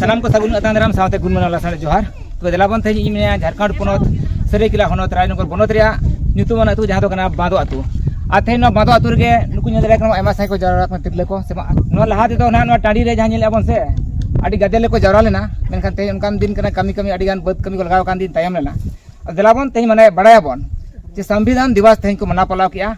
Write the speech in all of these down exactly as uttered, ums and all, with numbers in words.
ᱥᱟᱱᱟᱢ ᱠᱚ ᱥᱟᱹᱜᱩᱱ ᱟᱛᱟᱝ ᱫᱟᱨᱟᱢ ᱥᱟᱶᱛᱮ ᱜᱩᱱ ᱢᱟᱱᱟᱣ ᱞᱟᱥᱟᱲᱦᱮᱫ ᱡᱚᱦᱟᱨ᱾ ᱛᱚᱵᱮ ᱫᱮᱞᱟ ᱵᱚᱱ ᱛᱮᱦᱮᱧ ᱤᱧ ᱢᱮᱱᱟ ᱡᱷᱟᱲᱠᱷᱚᱸᱰ ᱯᱚᱱᱚᱛ ᱥᱟᱹᱨᱟᱹᱭᱠᱮᱞᱟ ᱦᱚᱱᱚᱛ ᱨᱟᱡᱽᱱᱚᱜᱚᱨ ᱵᱚᱱᱚᱛ ᱨᱮᱭᱟᱜ ᱧᱩᱛᱩᱢᱟᱱ ᱟᱹᱛᱩ ᱡᱟᱦᱟᱸ ᱫᱚ ᱠᱟᱱᱟ ᱵᱟᱸᱫᱚ ᱟᱹᱛᱩ᱾ ᱟᱨ ᱛᱮᱦᱮᱧ ᱱᱚᱣᱟ ᱵᱟᱸᱫᱚ ᱟᱹᱛᱩ ᱨᱮᱜᱮ ᱱᱩᱠᱩ ᱧᱮᱞ ᱫᱟᱲᱮᱭᱟᱜ ᱠᱟᱱᱟ ᱟᱭᱢᱟ ᱥᱟᱸᱜᱮ ᱠᱚ ᱡᱟᱣᱨᱟ ᱟᱠᱟᱱᱟ ᱛᱤᱨᱞᱟᱹ ᱠᱚ ᱥᱮ ᱵᱟᱝ᱾ ᱱᱚᱣᱟ ᱞᱟᱦᱟ ᱛᱮᱫᱚ ᱱᱟᱦᱟᱜ ᱱᱚᱣᱟ ᱴᱟᱺᱰᱤ ᱨᱮ ᱡᱟᱦᱟᱸ ᱧᱮᱞᱮᱫᱼᱟ ᱵᱚᱱ ᱥᱮ ᱟᱹᱰᱤ ᱜᱟᱫᱮᱞ ᱠᱚ ᱡᱟᱣᱨᱟ ᱞᱮᱱᱟ, ᱢᱮᱱᱠᱷᱟᱱ ᱛᱮᱦᱮᱧ ᱚᱱᱠᱟᱱ ᱫᱤᱱ ᱠᱟᱱᱟ ᱠᱟᱹᱢᱤ ᱠᱟᱹᱢᱤ ᱟᱹᱰᱤ ᱜᱟᱱ ᱵᱟᱹᱫᱽ ᱠᱟᱹᱢᱤ ᱠᱚ ᱞᱟᱜᱟᱣ ᱟᱠᱟᱱ ᱫᱤᱱ ᱛᱟᱭᱚᱢ ᱞᱮᱱᱟ᱾ ᱟᱫᱚ ᱫᱮᱞᱟ ᱵᱚᱱ ᱛᱮᱦᱮᱧ ᱢᱟᱱᱮ ᱵᱟᱲᱟᱭᱟᱵᱚᱱ ᱡᱮ ᱥᱚᱝᱵᱤᱫᱷᱟᱱ ᱫᱤᱵᱚᱥ ᱛᱮᱦᱮᱧ ᱠᱚ ᱢᱟᱱᱟᱣ ᱯᱟᱞᱟᱣ ᱠᱮᱫᱼᱟ᱾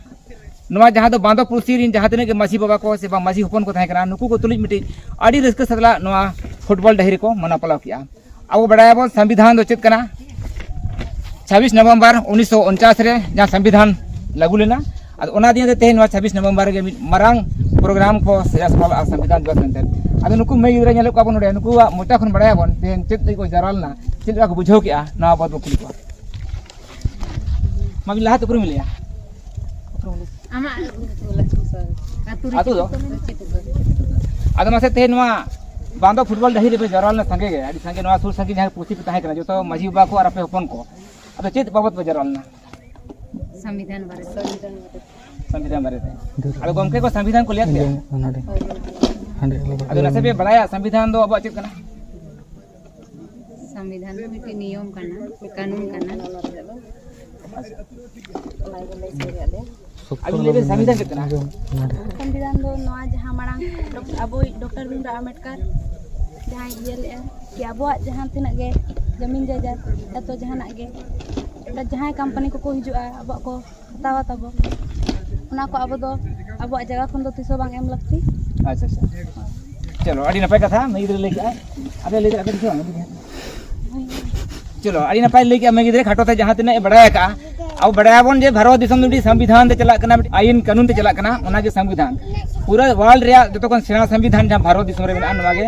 ᱱᱚᱣᱟ ᱡᱟᱦᱟᱸ ᱫᱚ ᱵᱟᱸᱫᱚ ᱯᱩᱲᱥᱤ ᱨᱤᱱ ᱡᱟᱦᱟᱸ ᱛᱤᱱᱟᱹᱜ ᱜᱮ ᱢᱟᱹᱡᱷᱤ ᱵᱟᱵᱟ ᱠᱚ ᱥᱮ ᱵᱟᱝ ᱢᱟᱹᱡᱷᱤ ᱦᱚᱯᱚᱱ ᱠᱚ ᱛᱟᱦᱮᱸ ᱠᱟᱱᱟ, ᱱᱩᱠᱩ ᱠᱚ ᱛᱩᱞᱩᱡ ᱢᱤᱫᱴᱤᱡ ᱟᱹᱰᱤ ᱨᱟᱹᱥᱠᱟᱹ ᱥᱟᱛᱞᱟᱜ ᱱᱚᱣᱟ ᱯᱷᱩᱴᱵᱚᱞ ᱰᱟᱹᱦᱤ ᱨᱮᱠᱚ ᱢᱟᱱᱟᱣ ᱯᱟᱞᱟᱣ ᱠᱮᱜᱼᱟ᱾ ᱟᱵᱚ ᱵᱟᱲᱟᱭᱟᱵᱚᱱ ᱥᱚᱝᱵᱤᱫᱷᱟᱱ ᱫᱚ ᱪᱮᱫ ᱠᱟᱱᱟ? ᱪᱷᱟᱵᱵᱤᱥ ᱱᱚᱵᱷᱮᱢᱵᱚᱨ ᱩᱱᱤᱥᱥᱚ ᱩᱱᱪᱟᱥ ᱨᱮ ᱡᱟᱦᱟᱸ ᱥᱚᱝᱵᱤᱫᱷᱟᱱ ᱞᱟᱹᱜᱩ ᱞᱮᱱᱟ, ᱟᱫᱚ ᱚᱱᱟ ᱫᱤᱱ ᱨᱮ ᱛᱮᱦᱮᱧ ᱱᱚᱣᱟ ᱪᱷᱟᱵᱵᱤᱥ ᱱᱚᱵᱷᱮᱢᱵᱚᱨ ᱨᱮᱜᱮ ᱢᱤᱫ ᱢᱟᱨᱟᱝ ᱯᱨᱳᱜᱨᱟᱢ ᱠᱚ ᱥᱮ ᱥᱟᱯᱲᱟᱣ ᱞᱮᱫᱼᱟ ᱥᱚᱝᱵᱤᱫᱷᱟᱱ ᱫᱤᱵᱚᱥ ᱢᱮᱱᱛᱮ᱾ ᱟᱫᱚ ᱱᱩᱠᱩ ᱢᱟᱹᱭ ᱜᱤᱫᱽᱨᱟᱹ ᱧᱮᱞᱮᱫ ᱠᱚᱣᱟ ᱵᱚᱱ ᱱᱚᱰᱮ, ᱱᱩᱠᱩᱣᱟᱜ ᱢᱚᱪᱟ ᱠᱷᱚᱱ ᱵᱟᱲᱟᱭᱟᱵᱚᱱ ᱛᱮᱦᱮᱧ ᱪᱮᱫ ᱞᱟᱹᱜᱤᱫ ᱠᱚ ᱡᱟᱣᱨᱟ ᱞᱮᱱᱟ, ᱪᱮᱫ ᱞᱮᱠᱟ ᱠᱚ ᱵᱩᱡᱷᱟᱹᱣ ᱠᱮᱜᱼᱟ, ᱱᱚᱣᱟ ᱵᱟᱵᱚᱫ ᱵᱚ ᱠᱩᱞᱤ ᱠᱚᱣᱟ᱾ ᱢᱟ ᱵᱤᱱ ᱞᱟᱦᱟᱛᱮ ᱩᱯᱨᱩᱢ ᱞᱟᱹᱭᱟ᱾ ᱟᱢᱟᱜ ᱟᱹᱛᱩ ᱫᱚ? ᱟᱹᱛᱩ ᱫᱚ? ᱟᱫᱚ ᱢᱟᱥᱮ ᱛᱮᱦᱮᱧ ᱱᱚᱣᱟ ᱵᱟᱸᱫᱚ ᱯᱷᱩᱴᱵᱚᱞ ᱰᱟᱹᱦᱤ ᱨᱮᱯᱮ ᱡᱟᱣᱨᱟ ᱞᱮᱱᱟ ᱥᱟᱸᱜᱮ ᱜᱮ, ᱟᱹᱰᱤ ᱥᱟᱸᱜᱮ ᱱᱚᱣᱟ ᱥᱩᱨ ᱥᱟᱺᱜᱤᱧ ᱡᱟᱦᱟᱸ ᱯᱩᱲᱥᱤ ᱯᱮ ᱛᱟᱦᱮᱸ ᱠᱟᱱᱟ, ᱡᱚᱛᱚ ᱢᱟᱹᱡᱷᱤ ᱵᱟᱵᱟ ᱠᱚ ᱟᱨ ᱟᱯᱮ ᱦᱚᱯᱚᱱ ᱠᱚ, ᱟᱫᱚ ᱪᱮᱫ ᱵᱟᱵᱚᱫ ᱯᱮ ᱡᱟᱣᱨᱟ ᱞᱮᱱᱟ? ᱥᱚᱝᱵᱤᱫᱷᱟᱱ ᱵᱟᱨᱮᱛᱮ᱾ ᱥᱚᱝᱵᱤᱫᱷᱟᱱ ᱵᱟᱨᱮᱛᱮ᱾ ᱟᱫᱚ ᱜᱚᱢᱠᱮ ᱠᱚ ᱥᱚᱝᱵᱤᱫᱷᱟᱱ ᱠᱚ ᱞᱟᱹᱭᱟᱫ ᱯᱮᱭᱟ? ᱦᱳᱭ, ᱦᱳᱭ᱾ ᱟᱫᱚ ᱱᱟᱥᱮ ᱯᱮ ᱵᱟᱲᱟᱭᱟ ᱥᱚᱝᱵᱤᱫᱷᱟᱱ ᱫᱚ ᱟᱵᱚᱣᱟᱜ ᱪᱮᱫ ᱠᱟᱱᱟ? ᱥᱚᱝᱵᱤᱫᱷᱟᱱ ᱫᱚ ᱢᱤᱫᱴᱮᱱ ᱱᱤᱭᱚᱢ ᱠᱟᱱᱟ, ᱠᱟᱹᱱᱩᱱ ᱠᱟᱱᱟ᱾ ᱟᱪᱪᱷᱟ᱾ ᱟᱹᱵᱤᱱ ᱞᱟᱹᱭ ᱵᱤᱱ, ᱥᱚᱝᱵᱤᱫᱷᱟᱱ ᱪᱮᱫ ᱠᱟᱱᱟ? ᱥᱚᱝᱵᱤᱫᱷᱟᱱ ᱫᱚ ᱱᱚᱣᱟ ᱡᱟᱦᱟᱸ ᱢᱟᱲᱟᱝ ᱰᱚᱠ-, ᱟᱵᱚᱭᱤᱡ ᱰᱚᱠᱴᱚᱨ ᱵᱷᱤᱢᱨᱟᱣ ᱟᱢᱵᱮᱰᱠᱟᱨ ᱡᱟᱦᱟᱸᱭ ᱤᱭᱟᱹ ᱞᱮᱫᱼᱟ ᱠᱤ ᱟᱵᱚᱣᱟᱜ ᱡᱟᱦᱟᱸ ᱛᱤᱱᱟᱹᱜ ᱜᱮ ᱡᱚᱢᱤᱱ ᱡᱟᱭᱜᱟ ᱭᱟᱛᱚ ᱡᱟᱦᱟᱱᱟᱜ ᱜᱮ, ᱡᱟᱦᱟᱸᱭ ᱠᱳᱢᱯᱟᱱᱤ ᱠᱚᱠᱚ ᱦᱤᱡᱩᱜᱼᱟ ᱟᱵᱚᱣᱟᱜ ᱠᱚ ᱦᱟᱛᱟᱣᱟ ᱛᱟᱵᱚ, ᱚᱱᱟ ᱠᱚ ᱟᱵᱚ ᱫᱚ ᱟᱵᱚᱣᱟᱜ ᱡᱟᱭᱜᱟ ᱠᱷᱚᱱ ᱫᱚ ᱛᱤᱥ ᱦᱚᱸ ᱵᱟᱝ ᱮᱢ ᱞᱟᱹᱠᱛᱤ᱾ ᱟᱪᱪᱷᱟ, ᱟᱪᱪᱷᱟ᱾ ᱪᱚᱞᱚ, ᱟᱹᱰᱤ ᱱᱟᱯᱟᱭ ᱠᱟᱛᱷᱟ ᱢᱟᱹᱭ ᱜᱤᱫᱽᱨᱟᱹ ᱞᱟᱹᱭ ᱠᱮᱜᱼᱟ᱾ ᱟᱫᱚ ᱞᱟᱹᱭ ᱫᱟᱲᱮᱭᱟᱜ ᱠᱟᱱᱟ ᱥᱮ ᱵᱟᱝ? ᱪᱚᱞᱚ, ᱟᱹᱰᱤ ᱱᱟᱯᱟᱭ ᱞᱟᱹᱭ ᱠᱮᱜᱼᱟ ᱢᱟᱹᱭ ᱜᱤᱫᱽᱨᱟᱹ, ᱠᱷᱟᱴᱚ ᱛᱮ ᱡᱟᱦᱟᱸ ᱛᱤᱱᱟᱹᱜ ᱮ ᱵᱟᱲᱟᱭ ᱟᱠᱟᱜᱼᱟ᱾ ᱟᱵᱚ ᱵᱟᱲᱟᱭᱟᱵᱚᱱ ᱡᱮ ᱵᱷᱟᱨᱚᱛ ᱫᱤᱥᱚᱢ ᱫᱚ ᱢᱤᱫᱴᱤᱡ ᱥᱚᱝᱵᱤᱫᱷᱟᱱ ᱛᱮ ᱪᱟᱞᱟᱜ ᱠᱟᱱᱟ, ᱢᱤᱫᱴᱤᱡ ᱟᱭᱤᱱ ᱠᱟᱹᱱᱩᱱ ᱛᱮ ᱪᱟᱞᱟᱜ ᱠᱟᱱᱟ, ᱚᱱᱟ ᱜᱮ ᱥᱚᱝᱵᱤᱫᱷᱟᱱ᱾ ᱯᱩᱨᱟᱹ ᱣᱟᱨᱞᱰ ᱨᱮᱭᱟᱜ ᱡᱚᱛᱚ ᱠᱷᱚᱱ ᱥᱮᱬᱟ ᱥᱚᱝᱵᱤᱫᱷᱟᱱ ᱡᱟᱦᱟᱸ ᱵᱷᱟᱨᱚᱛ ᱫᱤᱥᱚᱢ ᱨᱮ ᱢᱮᱱᱟᱜᱼᱟ, ᱱᱚᱣᱟ ᱜᱮ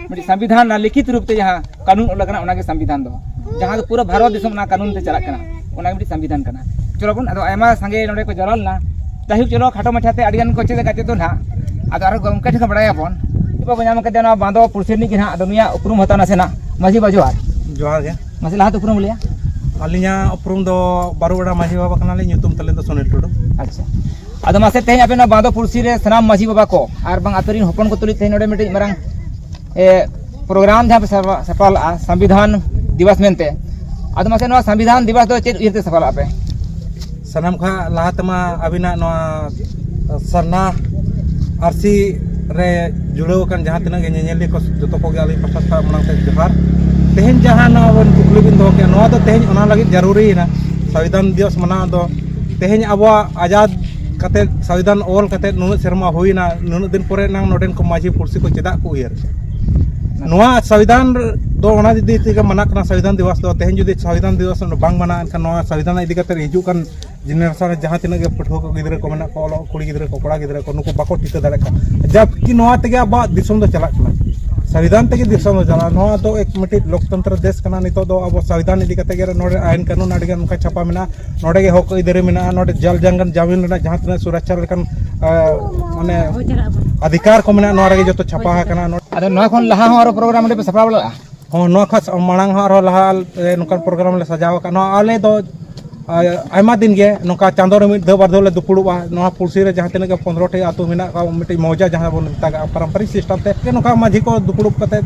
ᱢᱤᱫᱴᱤᱡ ᱥᱚᱝᱵᱤᱫᱷᱟᱱ ᱨᱮᱱᱟᱜ ᱞᱤᱠᱷᱤᱛ ᱨᱩᱯ ᱛᱮ ᱡᱟᱦᱟᱸ ᱠᱟᱹᱱᱩᱱ ᱚᱞ ᱟᱠᱟᱱᱟ, ᱚᱱᱟ ᱜᱮ ᱥᱚᱝᱵᱤᱫᱷᱟᱱ ᱫᱚ, ᱡᱟᱦᱟᱸ ᱫᱚ ᱯᱩᱨᱟᱹ ᱵᱷᱟᱨᱚᱛ ᱫᱤᱥᱚᱢ ᱚᱱᱟ ᱠᱟᱹᱱᱩᱱ ᱛᱮ ᱪᱟᱞᱟᱜ ᱠᱟᱱᱟ, ᱚᱱᱟ ᱜᱮ ᱢᱤᱫᱴᱤᱡ ᱥᱚᱝᱵᱤᱫᱷᱟᱱ ᱠᱟᱱᱟ᱾ ᱪᱚᱞᱚ ᱵᱚᱱ, ᱟᱫᱚ ᱟᱭᱢᱟ ᱥᱟᱸᱜᱮ ᱱᱚᱰᱮ ᱠᱚ ᱡᱟᱣᱨᱟ ᱞᱮᱱᱟ᱾ ᱡᱟᱭᱦᱳᱠ, ᱪᱚᱞᱚ, ᱠᱷᱟᱴᱚ ᱢᱟᱪᱷᱟ ᱛᱮ ᱟᱹᱰᱤ ᱜᱟᱱ ᱠᱚ ᱪᱮᱫ ᱟᱠᱟᱫ ᱪᱮᱫ ᱫᱚ ᱱᱟᱦᱟᱜ, ᱟᱫᱚ ᱟᱨᱚ ᱜᱚᱢᱠᱮ ᱴᱷᱮᱱ ᱠᱷᱚᱱ ᱵᱟᱲᱟᱭᱟᱵᱚᱱ᱾ ᱪᱮᱫ ᱵᱟᱵᱚᱱ ᱧᱟᱢ ᱟᱠᱟᱫᱮᱭᱟ ᱱᱚᱣᱟ ᱵᱟᱸᱫᱚ ᱯᱩᱲᱥᱤ ᱨᱤᱱᱤᱡ ᱜᱮ ᱱᱟᱦᱟᱜ, ᱟᱫᱚ ᱱᱩᱭᱟᱜ ᱩᱯᱨᱩᱢ ᱦᱟᱛᱟᱣ ᱱᱟᱥᱮᱱᱟᱜ᱾ ᱢᱟᱹᱡᱷᱤ ᱵᱟ, ᱡᱚᱦᱟᱨ᱾ ᱡᱚᱦᱟᱨ ᱜᱮ᱾ ᱢᱟᱥᱮ ᱞᱟᱦᱟᱛᱮ ᱩᱯᱨᱩᱢ ᱞᱟᱹᱭᱟ᱾ ᱟᱹᱞᱤᱧᱟᱜ ᱩᱯᱨᱩᱢ ᱫᱚ ᱵᱟᱨᱩᱣᱟᱲᱟ ᱢᱟᱹᱡᱷᱤ ᱵᱟᱵᱟ ᱠᱟᱱᱟᱞᱤᱧ, ᱧᱩᱛᱩᱢ ᱛᱟᱹᱞᱤᱧ ᱫᱚ ᱥᱩᱱᱤᱞ ᱴᱩᱰᱩ᱾ ᱟᱪᱪᱷᱟ, ᱟᱫᱚ ᱢᱟᱥᱮ ᱛᱮᱦᱮᱧ ᱟᱯᱮ ᱱᱚᱣᱟ ᱵᱟᱸᱫᱚ ᱯᱩᱲᱥᱤ ᱨᱮ ᱥᱟᱱᱟᱢ ᱢᱟᱹᱡᱷᱤ ᱵᱟᱵᱟ ᱠᱚ ᱟᱨ ᱵᱟᱝ ᱟᱹᱛᱩ ᱨᱤᱱ ᱦᱚᱯᱚᱱ ᱠᱚ ᱛᱩᱞᱩᱡ ᱛᱮᱦᱮᱧ ᱱᱚᱰᱮ ᱢᱤᱫᱴᱤᱡ ᱢᱟᱨᱟᱝ, ᱮ, ᱯᱨᱳᱜᱨᱟᱢ ᱡᱟᱦᱟᱸ ᱯᱮ ᱥᱟᱯᱲᱟᱣ ᱞᱟᱜᱼᱟ ᱥᱚᱝᱵᱤᱫᱷᱟᱱ ᱫᱤᱵᱚᱥ ᱢᱮᱱᱛᱮ, ᱟᱫᱚ ᱢᱟᱥᱮ ᱱᱚᱣᱟ ᱥᱚᱝᱵᱤᱫᱷᱟᱱ ᱫᱤᱵᱚᱥ ᱫᱚ ᱪᱮᱫ ᱩᱭᱦᱟᱹᱨ ᱛᱮ ᱥᱟᱯᱲᱟᱣ ᱞᱟᱜᱼᱟ ᱯᱮ? ᱥᱟᱱᱟᱢ ᱠᱷᱚᱱ ᱞᱟᱦᱟ ᱛᱮᱢᱟ ᱟᱹᱵᱤᱱᱟᱜ ᱱᱚᱣᱟ ᱥᱟᱨᱱᱟ ᱟᱹᱨᱥᱤ ᱨᱮ ᱡᱩᱲᱟᱹᱣ ᱟᱠᱟᱱ ᱡᱟᱦᱟᱸ ᱛᱤᱱᱟᱹᱜ ᱜᱮ ᱧᱮᱧᱮᱞᱤᱭᱟᱹ ᱠᱚ, ᱡᱚᱛᱚ ᱠᱚᱜᱮ ᱟᱹᱞᱤᱧ ᱯᱟᱦᱴᱟ ᱠᱷᱚᱱ ᱢᱟᱲᱟᱝ ᱛᱮ ᱡᱚᱦᱟᱨ᱾ ᱛᱮᱦᱮᱧ ᱡᱟᱦᱟᱸ ᱱᱚᱣᱟ ᱵᱚᱱ ᱠᱩᱠᱞᱤ ᱵᱤᱱ ᱫᱚᱦᱚ ᱠᱮᱫᱼᱟ, ᱱᱚᱣᱟ ᱫᱚ ᱛᱮᱦᱮᱧ ᱚᱱᱟ ᱞᱟᱹᱜᱤᱫ ᱡᱟᱹᱨᱩᱨᱤᱭᱮᱱᱟ ᱥᱚᱝᱵᱤᱫᱷᱟᱱ ᱫᱤᱵᱚᱥ ᱢᱟᱱᱟᱣ ᱫᱚ᱾ ᱛᱮᱦᱮᱧ ᱟᱵᱚᱣᱟᱜ ᱟᱡᱟᱫ ᱠᱟᱛᱮᱫ, ᱥᱚᱝᱵᱤᱫᱷᱟᱱ ᱚᱞ ᱠᱟᱛᱮᱫ ᱱᱩᱱᱟᱹᱜ ᱥᱮᱨᱢᱟ ᱦᱩᱭᱱᱟ, ᱱᱩᱱᱟᱹᱜ ᱫᱤᱱ ᱯᱚᱨᱮ ᱱᱟᱝ ᱱᱚᱰᱮᱱ ᱠᱚ ᱢᱟᱹᱡᱷᱤ ᱯᱩᱲᱥᱤ ᱠᱚ ᱪᱮᱫᱟᱜ ᱠᱚ ᱩᱭᱦᱟᱹᱨ ᱠᱮᱫᱼᱟ? ᱱᱚᱣᱟ ᱥᱚᱝᱵᱤᱫᱷᱟᱱ ᱫᱚ ᱚᱱᱟ ᱤᱫᱤ ᱛᱮᱜᱮ ᱢᱟᱱᱟᱜ ᱠᱟᱱᱟ᱾ ᱥᱚᱝᱵᱤᱫᱷᱟᱱ ᱫᱤᱵᱚᱥ ᱫᱚ ᱛᱮᱦᱮᱧ ᱡᱩᱫᱤ ᱥᱚᱝᱵᱤᱫᱷᱟᱱ ᱫᱤᱵᱚᱥ ᱵᱟᱝ ᱢᱟᱱᱟᱜᱼᱟ, ᱮᱱᱠᱷᱟᱱ ᱱᱚᱣᱟ ᱥᱚᱝᱵᱤᱫᱷᱟᱱ ᱤᱫᱤ ᱠᱟᱛᱮ ᱦᱤᱡᱩᱜ ᱠᱟᱱ ᱡᱮᱱᱟᱨᱮᱥᱚᱱ ᱨᱮ ᱡᱟᱦᱟᱸ ᱛᱤᱱᱟᱹᱜ ᱜᱮ ᱯᱟᱹᱴᱷᱩᱣᱟᱹ ᱠᱚ, ᱜᱤᱫᱽᱨᱟᱹ ᱠᱚ ᱢᱮᱱᱟᱜ ᱠᱚᱣᱟ, ᱚᱞᱚᱜ ᱠᱩᱲᱤ ᱜᱤᱫᱽᱨᱟᱹ ᱠᱚ, ᱠᱚᱲᱟ ᱜᱤᱫᱽᱨᱟᱹ ᱠᱚ, ᱱᱩᱠᱩ ᱵᱟᱠᱚ ᱴᱷᱤᱠᱟᱹ ᱫᱟᱲᱮᱭᱟᱜ ᱠᱟᱱᱟ᱾ ᱡᱟᱵᱠᱤ ᱱᱚᱣᱟ ᱛᱮᱜᱮ ᱟᱵᱚᱣᱟᱜ ᱫᱤᱥᱚᱢ ᱫᱚ ᱪᱟᱞᱟᱜ ᱠᱟᱱᱟ, ᱥᱚᱝᱵᱤᱫᱷᱟᱱ ᱛᱮᱜᱮ ᱫᱤᱥᱚᱢ ᱫᱚ ᱪᱟᱞᱟᱜᱼᱟ᱾ ᱱᱚᱣᱟ ᱫᱚ ᱮᱠ ᱢᱤᱫᱴᱤᱡ ᱞᱳᱠᱛᱚᱱᱛᱨᱚ ᱫᱮᱥ ᱠᱟᱱᱟ᱾ ᱱᱤᱛᱚᱜ ᱫᱚ ᱟᱵᱚ ᱥᱚᱝᱵᱤᱫᱷᱟᱱ ᱤᱫᱤ ᱠᱟᱛᱮ ᱜᱮ ᱱᱚᱰᱮ ᱟᱭᱤᱱ ᱠᱟᱹᱱᱩᱱ ᱟᱹᱰᱤ ᱜᱟᱱ ᱱᱚᱝᱠᱟ ᱪᱷᱟᱯᱟ ᱢᱮᱱᱟᱜᱼᱟ, ᱱᱚᱰᱮ ᱜᱮ ᱦᱚᱠ ᱟᱹᱭᱫᱟᱹᱨᱤ ᱢᱮᱱᱟᱜᱼᱟ, ᱱᱚᱰᱮ ᱡᱚᱞ ᱡᱤᱭᱚᱱ ᱡᱟᱢᱤᱱ ᱨᱮᱱᱟᱜ ᱡᱟᱦᱟᱸ ᱛᱤᱱᱟᱹᱜ ᱥᱩᱨᱚᱠᱪᱷᱟ ᱞᱮᱠᱟᱱ, ᱟ, ᱢᱟᱱᱮ ᱚᱫᱷᱤᱠᱟᱨ ᱠᱚ ᱢᱮᱱᱟᱜᱼᱟ, ᱱᱚᱣᱟ ᱨᱮᱜᱮ ᱡᱚᱛᱚ ᱪᱷᱟᱯᱟ ᱟᱠᱟᱱᱟ᱾ ᱟᱫᱚ ᱱᱚᱣᱟ ᱠᱷᱚᱱ ᱞᱟᱦᱟ ᱦᱚᱸ ᱟᱨᱚ ᱯᱨᱳᱜᱨᱟᱢ ᱚᱸᱰᱮ ᱯᱮ ᱥᱟᱯᱲᱟᱣ ᱞᱮᱫᱼᱟ? ᱦᱚᱸ, ᱱᱚᱣᱟ ᱠᱷᱚᱱ ᱢᱟᱲᱟᱝ ᱦᱚᱸ ᱟᱨᱦᱚᱸ ᱞᱟᱦᱟ ᱞᱮ ᱱᱚᱝᱠᱟᱱ ᱯᱨᱳᱜᱨᱟᱢ ᱞᱮ ᱥᱟᱡᱟᱣ ᱟᱠᱟᱫ᱾ ᱱᱚᱣᱟ ᱟᱞᱮ ᱫᱚ, ᱟ, ᱟᱭᱢᱟ ᱫᱤᱱ ᱜᱮ ᱱᱚᱝᱠᱟ ᱪᱟᱸᱫᱳ ᱨᱮ ᱢᱤᱫ ᱫᱷᱟᱣ ᱵᱟᱨ ᱫᱷᱟᱣ ᱞᱮ ᱫᱩᱯᱲᱩᱵᱼᱟ᱾ ᱱᱚᱣᱟ ᱯᱩᱲᱥᱤ ᱨᱮ ᱡᱟᱦᱟᱸ ᱛᱤᱱᱟᱹᱜ ᱜᱮ ᱯᱚᱱᱨᱚ ᱴᱤ ᱟᱹᱛᱩ ᱢᱮᱱᱟᱜ ᱠᱚᱣᱟ, ᱢᱤᱫᱴᱤᱡ ᱢᱚᱣᱡᱟ ᱡᱟᱦᱟᱸ ᱵᱚᱱ ᱢᱮᱛᱟᱜᱼᱟ, ᱯᱟᱨᱟᱢᱯᱟᱨᱤᱠ ᱥᱤᱥᱴᱮᱢ ᱛᱮ ᱱᱚᱝᱠᱟ ᱢᱟᱹᱡᱷᱤ ᱠᱚ ᱫᱩᱯᱲᱩᱵ ᱠᱟᱛᱮ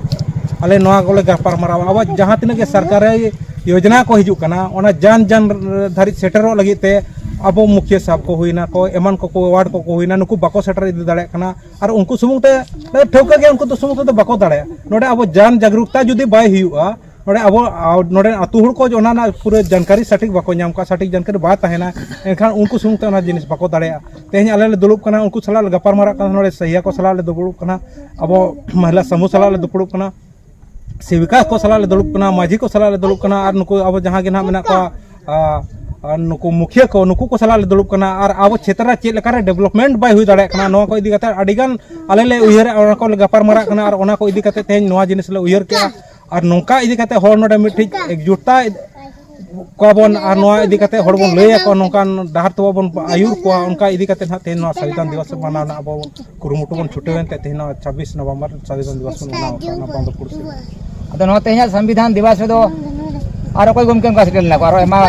ᱟᱞᱮ ᱱᱚᱣᱟ ᱠᱚᱞᱮ ᱜᱟᱯᱟᱞᱢᱟᱨᱟᱣᱟ᱾ ᱟᱵᱚᱣᱟᱜ ᱡᱟᱦᱟᱸ ᱛᱤᱱᱟᱹᱜ ᱜᱮ ᱥᱚᱨᱠᱟᱨᱤ ᱭᱳᱡᱽᱱᱟ ᱠᱚ ᱦᱤᱡᱩᱜ ᱠᱟᱱᱟ, ᱚᱱᱟ ᱡᱟᱱ ᱡᱟᱱ ᱫᱷᱟᱹᱨᱤᱡ ᱥᱮᱴᱮᱨᱚᱜ ᱞᱟᱹᱜᱤᱫ ᱛᱮ ᱟᱵᱚ ᱢᱩᱠᱷᱤᱭᱟᱹ ᱥᱟᱦᱮᱵᱽ ᱠᱚ ᱦᱩᱭᱱᱟ ᱠᱚ, ᱮᱢᱟᱱ ᱠᱚᱠᱚ, ᱣᱟᱨᱰ ᱠᱚᱠᱚ ᱦᱩᱭᱱᱟ, ᱱᱩᱠᱩ ᱵᱟᱠᱚ ᱥᱮᱴᱮᱨ ᱤᱫᱤ ᱫᱟᱲᱮᱭᱟᱜ ᱠᱟᱱᱟ᱾ ᱟᱨ ᱩᱱᱠᱩ ᱥᱩᱢᱩᱝ ᱛᱮ, ᱴᱷᱟᱹᱣᱠᱟᱹ ᱜᱮ ᱩᱱᱠᱩ ᱫᱚ ᱥᱩᱢᱩᱝ ᱛᱮᱫᱚ ᱵᱟᱠᱚ ᱫᱟᱲᱮᱭᱟᱜᱼᱟ᱾ ᱱᱚᱰᱮ ᱟᱵᱚ ᱡᱟᱱ ᱡᱟᱜᱽᱨᱩᱠᱛᱟ ᱡᱩᱫᱤ ᱵᱟᱭ ᱦᱩᱭᱩᱜᱼᱟ, ᱱᱚᱰᱮ ᱟᱵᱚ, ᱟ, ᱱᱚᱰᱮ ᱟᱹᱛᱩ ᱦᱚᱲ ᱠᱚ ᱚᱱᱟ ᱨᱮᱱᱟᱜ ᱯᱩᱨᱟᱹ ᱡᱟᱱᱠᱟᱨᱤ ᱥᱚᱴᱷᱤᱠ ᱵᱟᱠᱚ ᱧᱟᱢ ᱠᱚᱣᱟ, ᱥᱚᱴᱷᱤᱠ ᱡᱟᱱᱠᱟᱨᱤ ᱵᱟᱭ ᱛᱟᱦᱮᱱᱟ, ᱮᱱᱠᱷᱟᱱ ᱩᱱᱠᱩ ᱥᱩᱢᱩᱝ ᱛᱮ ᱚᱱᱟ ᱡᱤᱱᱤᱥ ᱵᱟᱠᱚ ᱫᱟᱲᱮᱭᱟᱜᱼᱟ᱾ ᱛᱮᱦᱮᱧ ᱟᱞᱮ ᱞᱮ ᱫᱩᱲᱩᱵ ᱠᱟᱱᱟ, ᱩᱱᱠᱩ ᱥᱟᱞᱟᱜ ᱞᱮ ᱜᱟᱯᱟᱞᱢᱟᱨᱟᱜ ᱠᱟᱱᱟ, ᱱᱚᱰᱮ ᱥᱟᱹᱦᱤᱭᱟ ᱠᱚ ᱥᱟᱞᱟᱜ ᱞᱮ ᱫᱩᱲᱩᱵ ᱠᱟᱱᱟ, ᱟᱵᱚ ᱢᱚᱦᱤᱞᱟ ᱥᱟᱢᱩ ᱥᱟᱞᱟᱜ ᱞᱮ ᱫᱩᱯᱲᱩᱵ ᱠᱟᱱᱟ, ᱥᱮᱵᱤᱠᱟ ᱠᱚ ᱥᱟᱞᱟᱜ ᱞᱮ ᱫᱩᱲᱩᱵ ᱠᱟᱱᱟ, ᱢᱟᱹᱡᱷᱤ ᱠᱚ ᱥᱟᱞᱟᱜ ᱞᱮ ᱫᱩᱲᱩᱵ ᱠᱟᱱᱟ, ᱟᱨ ᱱᱩᱠᱩ ᱟᱵᱚ ᱡᱟᱦᱟᱸ ᱜᱮ ᱱᱟᱦᱟᱜ ᱢᱮᱱᱟᱜ ᱠᱚᱣᱟ, ᱟ, ᱟᱨ ᱱᱩᱠᱩ ᱢᱩᱠᱷᱤᱭᱟᱹ ᱠᱚ, ᱱᱩᱠᱩ ᱠᱚ ᱥᱟᱞᱟᱜ ᱞᱮ ᱫᱩᱲᱩᱵ ᱠᱟᱱᱟ᱾ ᱟᱨ ᱟᱵᱚ ᱪᱷᱮᱛᱨᱚ ᱨᱮ ᱪᱮᱫ ᱞᱮᱠᱟᱨᱮ ᱰᱮᱵᱷᱞᱚᱯᱢᱮᱱᱴ ᱵᱟᱭ ᱦᱩᱭ ᱫᱟᱲᱮᱭᱟᱜ ᱠᱟᱱᱟ, ᱱᱚᱣᱟ ᱠᱚ ᱤᱫᱤ ᱠᱟᱛᱮ ᱟᱹᱰᱤ ᱜᱟᱱ ᱟᱞᱮ ᱞᱮ ᱩᱭᱦᱟᱹᱨᱟ, ᱚᱱᱟ ᱠᱚ ᱞᱮ ᱜᱟᱯᱟᱞᱢᱟᱨᱟᱜ ᱠᱟᱱᱟ᱾ ᱟᱨ ᱚᱱᱟ ᱠᱚ ᱤᱫᱤ ᱠᱟᱛᱮ ᱛᱮᱦᱮᱧ ᱱᱚᱣᱟ ᱡᱤᱱᱤᱥ ᱞᱮ ᱩᱭᱦᱟᱹᱨ ᱠᱮᱜᱼᱟ᱾ ᱟᱨ ᱱᱚᱝᱠᱟ ᱤᱫᱤ ᱠᱟᱛᱮ ᱦᱚᱲ ᱱᱚᱰᱮ ᱢᱤᱫᱴᱤᱡ ᱮᱠᱡᱩᱴᱛᱟ ᱠᱚᱣᱟ ᱵᱚᱱ, ᱟᱨ ᱱᱚᱣᱟ ᱤᱫᱤ ᱠᱟᱛᱮ ᱦᱚᱲ ᱵᱚᱱ ᱞᱟᱹᱭ ᱟᱠᱚᱣᱟ, ᱱᱚᱝᱠᱟᱱ ᱰᱟᱦᱟᱨ ᱛᱮᱵᱚ ᱵᱚᱱ ᱟᱹᱭᱩᱨ ᱠᱚᱣᱟ᱾ ᱚᱱᱠᱟ ᱤᱫᱤ ᱠᱟᱛᱮ ᱱᱟᱦᱟᱜ ᱛᱮᱦᱮᱧ ᱱᱚᱣᱟ ᱥᱚᱝᱵᱤᱫᱷᱟᱱ ᱫᱤᱵᱚᱥ ᱢᱟᱱᱟᱣ ᱨᱮᱱᱟᱜ ᱟᱵᱚ ᱠᱩᱨᱩᱢᱩᱴᱩ ᱵᱚᱱ ᱪᱷᱩᱴᱟᱹᱣ ᱮᱱᱛᱮ ᱛᱮᱦᱮᱧ ᱱᱚᱣᱟ ᱪᱷᱟᱵᱵᱤᱥ ᱱᱚᱵᱷᱮᱢᱵᱚᱨ ᱥᱚᱝᱵᱤᱫᱷᱟᱱ ᱫᱤᱵᱚᱥ ᱵᱚᱱ ᱢᱟᱱᱟᱣ ᱟᱠᱟᱫᱟ, ᱚᱱᱟ ᱵᱟᱸᱫᱚ ᱯᱩᱲᱥᱤ ᱨᱮ᱾ ᱟᱫᱚ ᱱᱚᱣᱟ ᱛᱮᱦᱮᱧᱟᱜ ᱥᱚᱝᱵᱤᱫᱷᱟᱱ ᱫᱤᱵᱚᱥ ᱨᱮᱫᱚ ᱟᱨ ᱚᱠᱚᱭ ᱜᱚᱢᱠᱮ ᱠᱚ ᱥᱮᱴᱮᱨ ᱞᱮᱱᱟ ᱠᱚ? ᱟᱨᱚ ᱟᱭᱢᱟ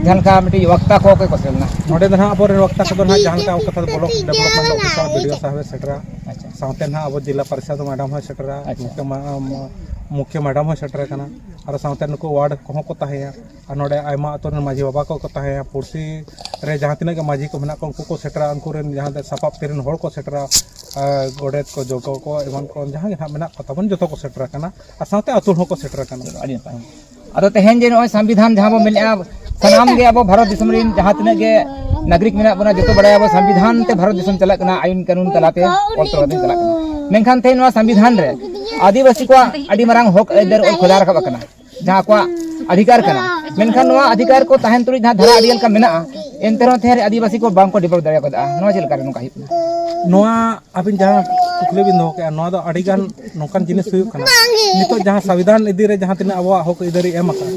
ᱡᱟᱦᱟᱸ ᱞᱮᱠᱟ ᱢᱤᱫᱴᱤᱡ ᱵᱚᱠᱛᱟ ᱠᱚ ᱚᱠᱚᱭ ᱠᱚ ᱥᱮᱴᱮᱨ ᱞᱮᱱᱟ? ᱱᱚᱰᱮ ᱫᱚ ᱱᱟᱦᱟᱜ ᱟᱵᱚᱨᱮᱱ ᱵᱚᱠᱛᱟ ᱠᱚᱫᱚ ᱱᱟᱦᱟᱜ ᱡᱟᱦᱟᱸ ᱞᱮᱠᱟ ᱠᱟᱛᱷᱟ ᱫᱚ block development officer, B D O ᱥᱟᱦᱮᱵ ᱮ ᱥᱮᱴᱮᱨᱟ᱾ ᱟᱪᱪᱷᱟ᱾ ᱥᱟᱶᱛᱮ ᱱᱟᱦᱟᱜ ᱟᱵᱚ ᱡᱤᱞᱟ ᱯᱟᱨᱤᱥᱟᱫᱽ ᱢᱮᱰᱟᱢ ᱦᱚᱸᱭ ᱥᱮᱴᱮᱨᱟ, ᱟᱪᱪᱷᱟ᱾ ᱢᱩᱠᱷᱭᱟᱹ ᱢᱟ-, ᱢᱩᱠᱷᱭᱟᱹ ᱢᱮᱰᱟᱢ ᱦᱚᱸᱭ ᱥᱮᱴᱮᱨ ᱠᱟᱱᱟ, ᱟᱨ ᱥᱟᱶᱛᱮ ᱱᱩᱠᱩ ᱣᱟᱨᱰ ᱠᱚᱦᱚᱸ ᱠᱚ ᱛᱟᱦᱮᱸᱭᱟ, ᱟᱨ ᱱᱚᱰᱮ ᱟᱭᱢᱟ ᱟᱹᱛᱩ ᱨᱮᱱ ᱢᱟᱹᱡᱷᱤ ᱵᱟᱵᱟ ᱠᱚᱠᱚ ᱛᱟᱦᱮᱸᱭᱟ᱾ ᱯᱩᱲᱥᱤ ᱨᱮ ᱡᱟᱦᱟᱸ ᱛᱤᱱᱟᱹᱜ ᱜᱮ ᱢᱟᱹᱡᱷᱤ ᱠᱚ ᱢᱮᱱᱟᱜ ᱠᱚᱣᱟ, ᱩᱱᱠᱩ ᱠᱚ ᱥᱮᱴᱮᱨᱟ, ᱩᱱᱠᱩ ᱨᱮᱱ ᱡᱟᱦᱟᱸ ᱛᱤᱱᱟᱹᱜ ᱥᱟᱯᱟᱵ ᱛᱤᱨᱤᱱ ᱦᱚᱲ ᱠᱚ ᱥᱮᱴᱮᱨᱟ, ᱟᱨ ᱜᱚᱰᱮᱛ ᱠᱚ, ᱡᱚᱜᱚ ᱠᱚ, ᱮᱢᱟᱱ ᱠᱚ ᱡᱟᱦᱟᱸ ᱜᱮ ᱱᱟᱦᱟᱜ ᱢᱮᱱᱟᱜ ᱠᱚ ᱛᱟᱵᱚᱱ, ᱡᱚᱛᱚ ᱠᱚ ᱥᱮᱴᱮᱨ ᱟᱠᱟᱱᱟ, ᱟᱨ ᱥᱟᱶᱛᱮ ᱟᱹᱛᱩ ᱦᱚᱸᱠᱚ ᱥᱮᱴᱮᱨ ᱟᱠᱟᱱᱟ᱾ ᱟᱹᱰᱤ ᱱᱟᱯᱟᱭ᱾ ᱟᱫᱚ ᱛᱮᱦᱮᱧ ᱡᱮ ᱱᱚᱜᱼᱚᱭ ᱥᱚᱝᱵᱤᱫᱷᱟᱱ ᱡᱟᱦᱟᱸ ᱵᱚ ᱢᱮᱱᱮᱫᱼᱟ, ᱥᱟᱱᱟᱢ ᱜᱮ ᱟᱵᱚ ᱵᱷᱟᱨᱚᱛ ᱫᱤᱥᱚᱢ ᱨᱮᱱ ᱡᱟᱦᱟᱸ ᱛᱤᱱᱟᱹᱜ ᱜᱮ ᱱᱟᱜᱚᱨᱤᱠ ᱢᱮᱱᱟᱜ ᱵᱚᱱᱟ, ᱡᱚᱛᱚ ᱵᱟᱲᱟᱭᱟᱵᱚ ᱥᱚᱝᱵᱤᱫᱷᱟᱱ ᱛᱮ ᱵᱷᱟᱨᱚᱛ ᱫᱤᱥᱚᱢ ᱪᱟᱞᱟᱜ ᱠᱟᱱᱟ, ᱟᱭᱤᱱ ᱠᱟᱹᱱᱩᱱ ᱛᱟᱞᱟᱛᱮ, ᱚᱞ ᱛᱚᱞ ᱠᱟᱛᱮ ᱪᱟᱞᱟᱜ ᱠᱟᱱᱟ᱾ ᱢᱮᱱᱠᱷᱟᱱ ᱛᱮᱦᱮᱧ ᱱᱚᱣᱟ ᱥᱚᱝᱵᱤᱫᱷᱟᱱ ᱨᱮ ᱟᱹᱫᱤᱵᱟᱹᱥᱤ ᱠᱚᱣᱟᱜ ᱟᱹᱰᱤ ᱢᱟᱨᱟᱝ ᱦᱚᱠ ᱟᱹᱭᱫᱟᱹᱨ ᱚᱞ ᱠᱷᱚᱫᱟ ᱨᱟᱠᱟᱵ ᱟᱠᱟᱱᱟ, ᱡᱟᱦᱟᱸ ᱟᱠᱚᱣᱟᱜ ᱚᱫᱷᱤᱠᱟᱨ ᱠᱟᱱᱟ᱾ ᱢᱮᱱᱠᱷᱟᱱ ᱱᱚᱣᱟ ᱚᱫᱷᱤᱠᱟᱨ ᱠᱚ ᱛᱟᱦᱮᱱ ᱛᱩᱞᱩᱡ ᱡᱟᱦᱟᱸ ᱫᱷᱟᱨᱟ ᱟᱹᱰᱤ ᱞᱮᱠᱟ ᱢᱮᱱᱟᱜᱼᱟ, ᱮᱱᱛᱮ ᱨᱮᱦᱚᱸ ᱛᱮᱦᱮᱧ ᱟᱹᱫᱤᱵᱟᱹᱥᱤ ᱠᱚ ᱵᱟᱝ ᱠᱚ develop ᱫᱟᱲᱮ ᱠᱟᱫᱟ᱾ ᱱᱚᱣᱟ ᱪᱮᱫ ᱞᱮᱠᱟ ᱨᱮ ᱱᱚᱝᱠᱟ ᱦᱩᱭᱩᱜ ᱠᱟᱱᱟ? ᱱᱚᱣᱟ ᱟᱹᱵᱤᱱ ᱡᱟᱦᱟᱸ ᱠᱩᱠᱞᱤ ᱵᱤᱱ ᱫᱚᱦᱚ ᱠᱮᱫᱼᱟ, ᱱᱚᱣᱟ ᱫᱚ ᱟᱹᱰᱤ ᱜᱟᱱ ᱱᱚᱝᱠᱟᱱ ᱡᱤᱱᱤᱥ ᱦᱩᱭᱩᱜ ᱠᱟᱱᱟ᱾ ᱱᱤᱛᱚᱜ ᱡᱟᱦᱟᱸ ᱥᱚᱝᱵᱤᱫᱷᱟᱱ ᱤᱫᱤ ᱨᱮ ᱡᱟᱦᱟᱸ ᱛᱤᱱᱟᱹᱜ ᱟᱵᱚᱣᱟᱜ ᱦᱚᱠ ᱟᱹᱭᱫᱟᱹᱨᱤ ᱮᱢ ᱟᱠᱟᱱᱟ,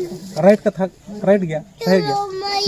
ᱨᱟᱭᱤᱴ ᱠᱟᱛᱷᱟ, ᱨᱟᱭᱤᱴ ᱜᱮᱭᱟ, ᱥᱟᱹᱦᱤ ᱜᱮᱭᱟ᱾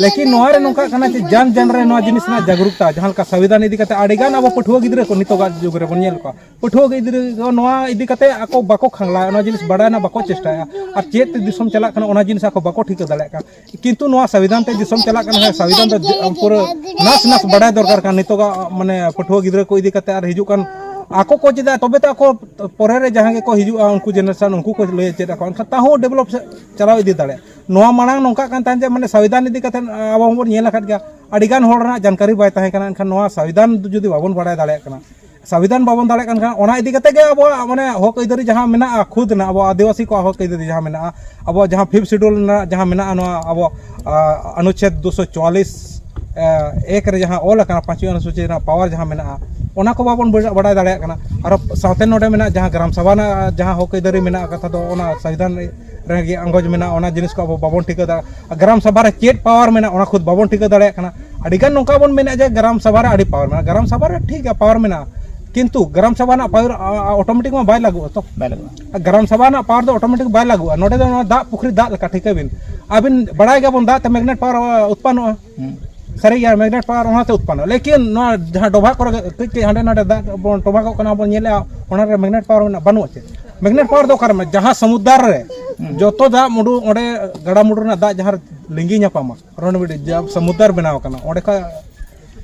ᱞᱮᱠᱤᱱ ᱱᱚᱣᱟ ᱨᱮ ᱱᱚᱝᱠᱟᱜ ᱠᱟᱱᱟ ᱡᱮ ᱡᱟᱱ ᱡᱟᱱ ᱨᱮ ᱱᱚᱣᱟ ᱡᱤᱱᱤᱥ ᱨᱮᱱᱟᱜ ᱡᱟᱜᱽᱨᱩᱠᱛᱟ, ᱡᱟᱦᱟᱸ ᱞᱮᱠᱟ ᱥᱚᱝᱵᱤᱫᱷᱟᱱ ᱤᱫᱤ ᱠᱟᱛᱮ ᱟᱹᱰᱤ ᱜᱟᱱ ᱟᱵᱚ ᱯᱟᱹᱴᱷᱩᱣᱟᱹ ᱜᱤᱫᱽᱨᱟᱹ ᱠᱚ ᱱᱤᱛᱚᱜᱟᱜ ᱡᱩᱜᱽ ᱨᱮᱵᱚᱱ ᱧᱮᱞ ᱠᱚᱣᱟ, ᱯᱟᱹᱴᱷᱩᱣᱟᱹ ᱜᱤᱫᱽᱨᱟᱹ ᱫᱚ ᱱᱚᱣᱟ ᱤᱫᱤ ᱠᱟᱛᱮ ᱟᱠᱚ ᱵᱟᱠᱚ ᱠᱷᱟᱝᱞᱟᱭᱟ, ᱱᱚᱣᱟ ᱡᱤᱱᱤᱥ ᱵᱟᱰᱟᱭ ᱨᱮᱱᱟᱜ ᱵᱟᱠᱚ ᱪᱮᱥᱴᱟᱭᱟ, ᱟᱨ ᱪᱮᱫ ᱛᱮ ᱫᱤᱥᱚᱢ ᱪᱟᱞᱟᱜ ᱠᱟᱱᱟ ᱚᱱᱟ ᱡᱤᱱᱤᱥ ᱟᱠᱚ ᱵᱟᱠᱚ ᱴᱷᱤᱠᱟᱹ ᱫᱟᱲᱮᱭᱟᱜ ᱠᱟᱱᱟ᱾ ᱠᱤᱱᱛᱩ ᱱᱚᱣᱟ ᱥᱚᱝᱵᱤᱫᱷᱟᱱ ᱛᱮ ᱫᱤᱥᱚᱢ ᱪᱟᱞᱟᱜ ᱠᱟᱱᱟ, ᱦᱮᱸ, ᱥᱚᱝᱵᱤᱫᱷᱟᱱ ᱫᱚ ᱡᱮ-, ᱯᱩᱨᱟᱹ ᱱᱟᱥ ᱱᱟᱥ ᱵᱟᱰᱟᱭ ᱫᱚᱨᱠᱟᱨ ᱠᱟᱱᱟ ᱱᱤᱛᱚᱜᱟᱜ, ᱢᱟᱱᱮ, ᱯᱟᱹᱴᱷᱩᱣᱟᱹ ᱜᱤᱫᱽᱨᱟᱹ ᱠᱚ ᱤᱫᱤ ᱠᱟᱛᱮ ᱟᱨ ᱦᱤᱡᱩᱜ ᱠᱟᱱ ᱟᱠᱚ ᱠᱚ ᱪᱮᱫᱟ, ᱛᱚᱵᱮ ᱛᱚ ᱟᱠᱚ ᱯᱚᱨᱮ ᱨᱮ ᱡᱟᱦᱟᱸ ᱜᱮᱠᱚ ᱦᱤᱡᱩᱜᱼᱟ, ᱩᱱᱠᱩ ᱡᱮᱱᱟᱨᱮᱥᱚᱱ, ᱩᱱᱠᱩ ᱠᱚ ᱞᱟᱹᱭ ᱪᱮᱫ ᱟᱠᱚ, ᱮᱱᱠᱷᱟᱱ ᱛᱟᱦᱚᱸ ᱰᱮᱵᱷᱞᱚᱯ ᱥᱮᱫ ᱪᱟᱞᱟᱣ ᱤᱫᱤ ᱫᱟᱲᱮᱭᱟᱜᱼᱟ᱾ ᱱᱚᱣᱟ ᱢᱟᱲᱟᱝ ᱱᱚᱝᱠᱟᱜ ᱠᱟᱱ ᱛᱟᱦᱮᱸᱫ ᱡᱮ, ᱢᱟᱱᱮ, ᱥᱚᱝᱵᱤᱫᱷᱟᱱ ᱤᱫᱤ ᱠᱟᱛᱮ ᱟᱵᱚ ᱦᱚᱸᱵᱚᱱ ᱧᱮᱞ ᱟᱠᱟᱫ ᱜᱮᱭᱟ, ᱟᱹᱰᱤ ᱜᱟᱱ ᱦᱚᱲ ᱨᱮᱱᱟᱜ ᱡᱟᱱᱠᱟᱨᱤ ᱵᱟᱭ ᱛᱟᱦᱮᱸ ᱠᱟᱱᱟ᱾ ᱮᱱᱠᱷᱟᱱ ᱱᱚᱣᱟ ᱥᱚᱝᱵᱤᱫᱷᱟᱱ ᱡᱩᱫᱤ ᱵᱟᱵᱚᱱ ᱵᱟᱲᱟᱭ ᱫᱟᱲᱮᱭᱟᱜ ᱠᱟᱱᱟ, ᱥᱚᱝᱵᱤᱫᱷᱟᱱ ᱵᱟᱵᱚᱱ ᱫᱟᱲᱮᱭᱟᱜ ᱠᱟᱱ ᱠᱷᱟᱱ, ᱚᱱᱟ ᱤᱫᱤ ᱠᱟᱛᱮ ᱜᱮ ᱟᱵᱚᱣᱟᱜ, ᱢᱟᱱᱮ, ᱦᱚᱠ ᱟᱹᱭᱫᱟᱹᱨᱤ ᱡᱟᱦᱟᱸ ᱢᱮᱱᱟᱜᱼᱟ, ᱠᱷᱩᱫ ᱨᱮᱱᱟᱜ ᱟᱵᱚ ᱟᱹᱫᱤᱵᱟᱹᱥᱤ ᱠᱚᱣᱟᱜ ᱦᱚᱠ ᱟᱹᱭᱫᱟᱹᱨᱤ ᱡᱟᱦᱟᱸ ᱢᱮᱱᱟᱜᱼᱟ, ᱟᱵᱚ ᱡᱟᱦᱟᱸ ᱯᱷᱤᱯᱛᱷ ᱥᱤᱰᱩᱞ ᱨᱮᱱᱟᱜ ᱡᱟᱦᱟᱸ ᱢᱮᱱᱟᱜᱼᱟ, ᱱᱚᱣᱟ ᱟᱵᱚ, ᱟ, ᱚᱱᱩᱪᱪᱷᱮᱫ ᱫᱩᱥᱚ ᱪᱩᱣᱟᱞᱤᱥ, ᱟ, ᱮᱠ ᱨᱮ ᱡᱟᱦᱟᱸ ᱚᱞ ᱟᱠᱟᱱᱟ, ᱯᱟᱸᱪᱣᱤ ᱚᱱᱩᱥᱩᱪᱤ ᱨᱮᱱᱟᱜ ᱯᱟᱣᱟᱨ ᱡᱟᱦᱟᱸ ᱢᱮᱱᱟᱜᱼᱟ, ᱚᱱᱟ ᱠᱚ ᱵᱟᱵᱚᱱ ᱵᱟᱲ-, ᱵᱟᱲᱟᱭ ᱫᱟᱲᱮᱭᱟᱜ ᱠᱟᱱᱟ᱾ ᱟᱨᱚ ᱥᱟᱶᱛᱮ ᱱᱚᱰᱮ ᱢᱮᱱᱟᱜᱼᱟ, ᱡᱟᱦᱟᱸ ᱜᱨᱟᱢ ᱥᱟᱵᱷᱟ ᱨᱮᱱᱟᱜ ᱡᱟᱦᱟᱸ ᱦᱚᱠ ᱟᱹᱭᱫᱟᱹᱨᱤ ᱢᱮᱱᱟᱜ ᱠᱟᱛᱷᱟ ᱫᱚ, ᱚᱱᱟ ᱥᱚᱝᱵᱤᱫᱷᱟᱱ ᱨᱮᱜᱮ ᱟᱸᱜᱚᱪ ᱢᱮᱱᱟᱜᱼᱟ, ᱚᱱᱟ ᱡᱤᱱᱤᱥ ᱠᱚ ᱟᱵᱚ ᱵᱟᱵᱚᱱ ᱴᱷᱤᱠᱟᱹ ᱫᱟᱲᱮᱭᱟᱜᱼᱟ᱾ ᱜᱨᱟᱢ ᱥᱟᱵᱷᱟ ᱨᱮ ᱪᱮᱫ ᱯᱟᱣᱟᱨ ᱢᱮᱱᱟᱜᱼᱟ, ᱚᱱᱟ ᱠᱷᱩᱫ ᱵᱟᱵᱚᱱ ᱴᱷᱤᱠᱟᱹ ᱫᱟᱲᱮᱭᱟᱜ ᱠᱟᱱᱟ᱾ ᱟᱹᱰᱤ ᱜᱟᱱ ᱱᱚᱝᱠᱟ ᱵᱚᱱ ᱢᱮᱱᱮᱫᱼᱟ ᱡᱮ ᱜᱨᱟᱢ ᱥᱟᱵᱷᱟ ᱨᱮ ᱟᱹᱰᱤ ᱯᱟᱣᱟᱨ ᱢᱮᱱᱟᱜᱼᱟ, ᱜᱨᱟᱢ ᱥᱟᱵᱷᱟ ᱨᱮ ᱴᱷᱤᱠ ᱜᱮᱭᱟ, ᱯᱟᱣᱟᱨ ᱢᱮᱱᱟᱜᱼᱟ, ᱠᱤᱱᱛᱩ ᱜᱨᱟᱢ ᱥᱟᱵᱷᱟ ᱨᱮᱱᱟᱜ ᱯᱟᱣᱟᱨ, ᱟ, ᱟ, ᱚᱴᱳᱢᱮᱴᱤᱠ ᱢᱟ ᱵᱟᱭ ᱞᱟᱹᱜᱩᱜᱼᱟ ᱛᱚ᱾ ᱵᱟᱭ ᱞᱟᱹᱜᱩᱜᱼᱟ᱾ ᱜᱨᱟᱢ ᱥᱟᱵᱷᱟ ᱨᱮᱱᱟᱜ ᱯᱟᱣᱟᱨ ᱫᱚ ᱚᱴᱳᱢᱮᱴᱤᱠ ᱵᱟᱭ ᱞᱟᱹᱜᱩᱜᱼᱟ᱾ ᱱᱚᱰᱮ ᱫᱚ ᱱᱚᱣᱟ ᱫᱟᱜ ᱯᱩᱠᱷᱨᱤ ᱫᱟᱜ ᱞᱮᱠᱟ, ᱴᱷᱤᱠᱟᱹ ᱵᱤᱱ, ᱟᱹᱵᱤᱱ ᱵᱟᱲᱟᱭ ᱜᱮᱭᱟᱵᱚᱱ, ᱫᱟᱜ ᱛᱮ ᱢᱮᱜᱱᱮᱴ ᱯᱟᱣᱟᱨ, ᱟ, ᱩᱛᱯᱟᱱᱚᱜᱼᱟ᱾ ᱦᱩᱸ᱾ ᱥᱟᱹᱨᱤ ᱜᱮᱭᱟ, ᱢᱮᱜᱱᱮᱴ ᱯᱟᱣᱟᱨ ᱚᱱᱟᱛᱮ ᱩᱛᱯᱟᱱᱚᱜᱼᱟ᱾ ᱞᱮᱠᱤᱱ ᱱᱚᱣᱟ ᱡᱟᱦᱟᱸ ᱰᱚᱵᱷᱟᱜ ᱠᱚᱨᱮ ᱠᱟᱹᱡ ᱠᱟᱹᱡ ᱦᱟᱸᱰᱮ ᱱᱟᱰᱮ ᱫᱟᱜ ᱵᱚᱱ ᱴᱚᱵᱷᱟᱜᱚᱜ ᱠᱟᱱᱟ, ᱵᱚᱱ ᱧᱮᱞᱮᱜᱼᱟ, ᱚᱱᱟ ᱨᱮ ᱢᱮᱜᱱᱮᱴ ᱯᱟᱣᱟᱨ ᱢᱮᱱᱟᱜᱼᱟ? ᱵᱟᱹᱱᱩᱜᱼᱟ ᱪᱮ? ᱢᱮᱜᱱᱮᱴ ᱯᱟᱣᱟᱨ ᱫᱚ ᱚᱠᱟᱨᱮ ᱢᱮᱱᱟᱜᱼᱟ? ᱡᱟᱦᱟᱸ ᱥᱚᱢᱩᱫᱨ ᱨᱮ ᱦᱩᱸ᱾ ᱡᱚᱛᱚ ᱫᱟᱜ ᱢᱩᱰᱩ, ᱚᱸᱰᱮ ᱜᱟᱰᱟ ᱢᱩᱰᱩ ᱨᱮᱱᱟᱜ ᱫᱟᱜ ᱡᱟᱦᱟᱸ ᱨᱮ ᱞᱤᱸᱜᱤ ᱧᱟᱯᱟᱢᱟ, ᱨᱚᱱᱰᱤ ᱡᱟᱦᱟᱸ ᱥᱚᱢᱩᱫᱨ ᱵᱮᱱᱟᱣ ᱠᱟᱱᱟ, ᱚᱸᱰᱮ ᱠᱷᱚᱱ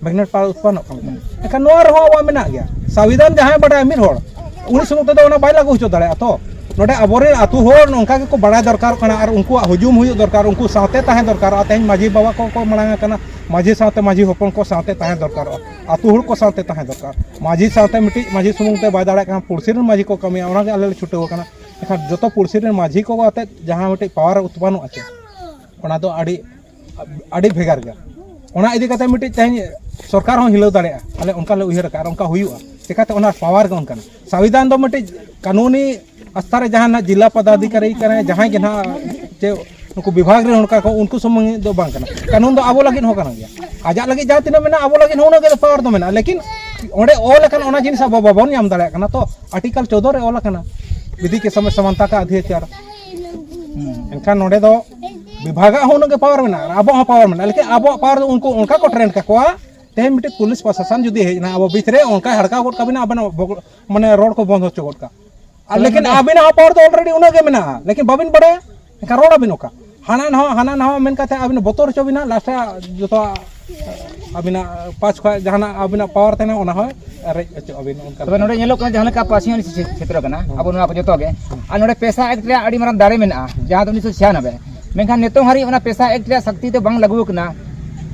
ᱢᱮᱜᱽᱱᱮᱴ ᱯᱟᱣᱟᱨ ᱩᱛᱯᱚᱱᱱᱚᱜ ᱠᱟᱱᱟ᱾ ᱮᱱᱠᱷᱟᱱ ᱱᱚᱣᱟ ᱨᱮᱦᱚᱸ ᱟᱵᱚᱣᱟᱜ ᱢᱮᱱᱟᱜ ᱜᱮᱭᱟ᱾ ᱥᱚᱝᱵᱤᱫᱷᱟᱱ ᱡᱟᱦᱟᱸᱭ ᱵᱟᱰᱟᱭᱟ ᱢᱤᱫ ᱦᱚᱲ, ᱩᱱᱤ ᱥᱩᱢᱩᱝ ᱛᱮᱫᱚ ᱚᱱᱟ ᱵᱟᱭ ᱞᱟᱹᱜᱩ ᱦᱚᱪᱚ ᱫᱟᱲᱮᱭᱟᱜᱼᱟ᱾ ᱛᱚ ᱱᱚᱰᱮ ᱟᱵᱚᱨᱮᱱ ᱟᱹᱛᱩ ᱦᱚᱲ ᱱᱚᱝᱠᱟ ᱜᱮᱠᱚ ᱵᱟᱲᱟᱭ ᱫᱚᱨᱠᱟᱨᱚᱜ ᱠᱟᱱᱟ, ᱟᱨ ᱩᱱᱠᱩᱣᱟᱜ ᱦᱩᱡᱩᱢ ᱦᱩᱭᱩᱜ ᱫᱚᱨᱠᱟᱨ, ᱩᱱᱠᱩ ᱥᱟᱶᱛᱮ ᱛᱟᱦᱮᱸ ᱫᱚᱨᱠᱟᱨᱚᱜᱼᱟ᱾ ᱛᱮᱦᱮᱧ ᱢᱟᱹᱡᱷᱤ ᱵᱟᱵᱟ ᱠᱚ ᱠᱚ ᱢᱟᱲᱟᱝ ᱟᱠᱟᱱᱟ, ᱢᱟᱹᱡᱷᱤ ᱥᱟᱶᱛᱮ ᱢᱟᱹᱡᱷᱤ ᱦᱚᱯᱚᱱ ᱠᱚ ᱥᱟᱶᱛᱮ ᱛᱟᱦᱮᱸ ᱫᱚᱨᱠᱟᱨᱚᱜᱼᱟ, ᱟᱹᱛᱩ ᱦᱚᱲ ᱠᱚ ᱥᱟᱶᱛᱮ ᱛᱟᱦᱮᱸ ᱫᱚᱨᱠᱟᱨ᱾ ᱢᱟᱹᱡᱷᱤ ᱥᱟᱶᱛᱮ ᱢᱤᱫᱴᱤᱡ ᱢᱟᱹᱡᱷᱤ ᱥᱩᱢᱩᱝ ᱛᱮ ᱵᱟᱭ ᱫᱟᱲᱮᱭᱟᱜ ᱠᱟᱱᱟ, ᱯᱩᱲᱥᱤ ᱨᱮᱱ ᱢᱟᱹᱡᱷᱤ ᱠᱚ ᱠᱟᱹᱢᱤᱭᱟ, ᱚᱱᱟᱜᱮ ᱟᱞᱮ ᱞᱮ ᱪᱷᱩᱴᱟᱹᱣ ᱟᱠᱟᱱᱟ᱾ ᱮᱱᱠᱷᱟᱱ ᱡᱚᱛᱚ ᱯᱩᱲᱥᱤ ᱨᱮᱱ ᱢᱟᱹᱡᱷᱤ ᱠᱚ ᱟᱛᱮᱫ ᱡᱟᱦᱟᱸ ᱢᱤᱫᱴᱤᱡ ᱯᱟᱣᱟᱨ ᱩᱛᱯᱚᱱᱱᱚᱜᱼᱟ ᱪᱮ, ᱚᱱᱟ ᱫᱚ ᱟᱹᱰᱤ, ᱟᱹᱰᱤ ᱵᱷᱮᱜᱟᱨ ᱜᱮᱭᱟ᱾ ᱚᱱᱟ ᱤᱫᱤ ᱠᱟᱛᱮ ᱢᱤᱫᱴᱤᱡ ᱛᱮᱦᱮᱧ ᱥᱚᱨᱠᱟᱨ ᱦᱚᱸ ᱦᱤᱞᱟᱹᱣ ᱫᱟᱲᱮᱭᱟᱜᱼᱟ, ᱟᱞᱮ ᱚᱱᱠᱟ ᱞᱮ ᱩᱭᱦᱟᱹᱨ ᱟᱠᱟᱫᱼᱟ, ᱟᱨ ᱚᱱᱠᱟ ᱦᱩᱭᱩᱜᱼᱟ᱾ ᱪᱮᱠᱟᱛᱮ ᱚᱱᱟ ᱯᱟᱣᱟᱨ ᱜᱮ ᱚᱱᱠᱟᱱᱟ᱾ ᱥᱚᱝᱵᱤᱫᱷᱟᱱ ᱫᱚ ᱢᱤᱫᱴᱤᱡ ᱠᱟᱹᱱᱩᱱᱤ ᱟᱥᱛᱷᱟ ᱨᱮ ᱡᱟᱦᱟᱸ ᱱᱟᱜ ᱡᱤᱞᱟ ᱯᱚᱫᱟᱫᱷᱤᱠᱟᱨᱤ ᱠᱟᱱᱟᱭ, ᱡᱟᱦᱟᱸᱭ ᱜᱮ ᱱᱟᱦᱟᱜ ᱪᱮ ᱱᱩᱠᱩ ᱵᱤᱵᱷᱟᱜᱽ ᱨᱮᱱ ᱦᱚᱲ ᱠᱚ, ᱩᱱᱠᱩ ᱥᱩᱢᱩᱝ ᱫᱚ ᱵᱟᱝ ᱠᱟᱱᱟ᱾ ᱠᱟᱹᱱᱩᱱ ᱫᱚ ᱟᱵᱚ ᱞᱟᱹᱜᱤᱫ ᱦᱚᱸ ᱠᱟᱱᱟ ᱜᱮᱭᱟ᱾ ᱟᱡᱟᱜ ᱞᱟᱹᱜᱤᱫ ᱡᱟᱦᱟᱸ ᱛᱤᱱᱟᱹᱜ ᱢᱮᱱᱟᱜᱼᱟ, ᱟᱵᱚ ᱞᱟᱹᱜᱤᱫ ᱦᱚᱸ ᱩᱱᱟᱹᱜ ᱜᱮ ᱯᱟᱣᱟᱨ ᱫᱚ ᱢᱮᱱᱟᱜᱼᱟ, ᱞᱮᱠᱤᱱ ᱚᱸᱰᱮ ᱚᱞ ᱟᱠᱟᱱ ᱚᱱᱟ ᱡᱤᱱᱤᱥ ᱟᱵᱚ ᱵᱟᱵᱚᱱ ᱧᱟᱢ ᱫᱟᱲᱮᱭᱟᱜ ᱠᱟᱱᱟ᱾ ᱛᱚ ᱟᱨᱴᱤᱠᱟᱞ ᱪᱳᱫᱽᱫᱳ ᱨᱮ ᱚᱞ ᱟᱠᱟᱱᱟ, ᱵᱤᱫᱷᱤ ᱠᱮ ᱥᱟᱢᱮ ᱥᱟᱢᱟᱱᱛᱟ ᱠᱟ ᱚᱫᱷᱤᱠᱟᱨ᱾ ᱮᱱᱠᱷᱟᱱ ᱱᱚᱰᱮ ᱫᱚ ᱵᱤᱵᱷᱟᱜᱽ ᱟᱜ ᱦᱚᱸ ᱩᱱᱟᱹᱜ ᱜᱮ ᱯᱟᱣᱟᱨ ᱢᱮᱱᱟᱜᱼᱟ, ᱟᱨ ᱟᱵᱚᱣᱟᱜ ᱦᱚᱸ ᱯᱟᱣᱟᱨ ᱢᱮᱱᱟᱜᱼᱟ, ᱞᱮᱠᱤᱱ ᱟᱵᱚᱣᱟᱜ ᱯᱟᱣᱟᱨ ᱫᱚ ᱩᱱᱠᱩ ᱚᱱᱠᱟ ᱠᱚ ᱴᱨᱮᱱᱰ ᱠᱟᱠᱚᱣᱟ᱾ ᱛᱮᱦᱮᱧ ᱢᱤᱫᱴᱤᱡ ᱯᱩᱞᱤᱥ ᱯᱨᱚᱥᱟᱥᱚᱱ ᱡᱩᱫᱤ ᱦᱮᱡ ᱮᱱᱟ ᱟᱵᱚ ᱵᱤᱪ ᱨᱮ, ᱚᱱᱠᱟᱭ ᱦᱟᱲᱠᱟᱣ ᱜᱚᱫ ᱠᱟᱵᱤᱱᱟ, ᱟᱵᱮᱱᱟᱜ ᱵᱚᱜ-, ᱢᱟᱱᱮ ᱨᱚᱲ ᱠᱚ ᱵᱚᱱᱫ ᱦᱚᱪᱚ ᱜᱚᱫ ᱠᱟᱜ᱾ ᱟᱨ ᱛᱚᱵᱮ ᱞᱮᱠᱤᱱ ᱱᱚᱰᱮ ᱟᱵᱤᱱᱟᱜ ᱦᱚᱸ ᱯᱟᱣᱟᱨ ᱫᱚ ᱚᱞᱨᱮᱰᱤ ᱩᱱᱟᱹᱜ ᱜᱮ ᱢᱮᱱᱟᱜᱼᱟ, ᱞᱮᱠᱤᱱ ᱵᱟᱵᱤᱱ ᱵᱟᱲᱟᱭᱟ᱾ ᱮᱱᱠᱷᱟᱱ ᱨᱚᱲ ᱟᱵᱤᱱ ᱚᱠᱟ? ᱦᱟᱱᱟ ᱱᱟᱣᱟ, ᱦᱟᱱᱟ ᱱᱟᱣᱟ ᱢᱮᱱ ᱠᱟᱛᱮ ᱟᱵᱤᱱ ᱵᱚᱛᱚᱨ ᱦᱚᱪᱚ ᱵᱤᱱᱟ, ᱞᱟᱥᱴ ᱨᱮ ᱡᱚᱛᱚ ᱟᱵᱤᱱᱟᱜ ᱯᱟᱸᱪ ᱠᱷᱚᱱ ᱡᱟᱦᱟᱱᱟᱜ ᱟᱵᱤᱱᱟᱜ ᱯᱟᱣᱟᱨ ᱛᱟᱦᱮᱱᱟ, ᱚᱱᱟ ᱦᱚᱸ ᱨᱮᱡ ᱦᱚᱪᱚ ᱟᱵᱤᱱ᱾ ᱚᱱᱠᱟ ᱛᱚᱵᱮ ᱱᱚᱰᱮ ᱧᱮᱞᱚᱜ ᱠᱟᱱᱟ, ᱡᱟᱦᱟᱸ ᱞᱮᱠᱟ ᱯᱟᱹᱥᱤ ᱟᱹᱨᱤ ᱪᱮ-, ᱪᱮ-, ᱪᱷᱮᱛᱨᱚ ᱠᱟᱱᱟ, ᱦᱩᱸ᱾ ᱟᱵᱚ ᱱᱚᱣᱟ ᱠᱚ ᱡᱚᱛᱚ ᱜᱮ᱾ ᱦᱩᱸ᱾ ᱟᱨ ᱱᱚᱰᱮ ᱯᱮᱥᱟ ᱮᱠᱴ ᱨᱮᱭᱟᱜ ᱟᱹᱰᱤ ᱢᱟᱨᱟᱝ ᱫᱟᱲᱮ ᱢᱮᱱᱟᱜᱼᱟ, ᱡᱟᱦᱟᱸ ᱫᱚ ᱩᱱᱤᱥᱥᱚ ᱪᱷᱤᱭᱟᱱᱚᱵᱵᱳᱭ᱾ ᱢᱮᱱᱠᱷᱟᱱ ᱱᱤᱛᱚᱝ ᱦᱟᱹᱨᱤᱡ ᱚᱱᱟ ᱯᱮᱥᱟ ᱮᱠᱴ ᱨᱮᱭᱟᱜ ᱥᱟᱠᱛᱤ ᱫᱚ ᱵᱟᱝ ᱞᱟᱹᱜᱩ ᱟᱠᱟᱱᱟ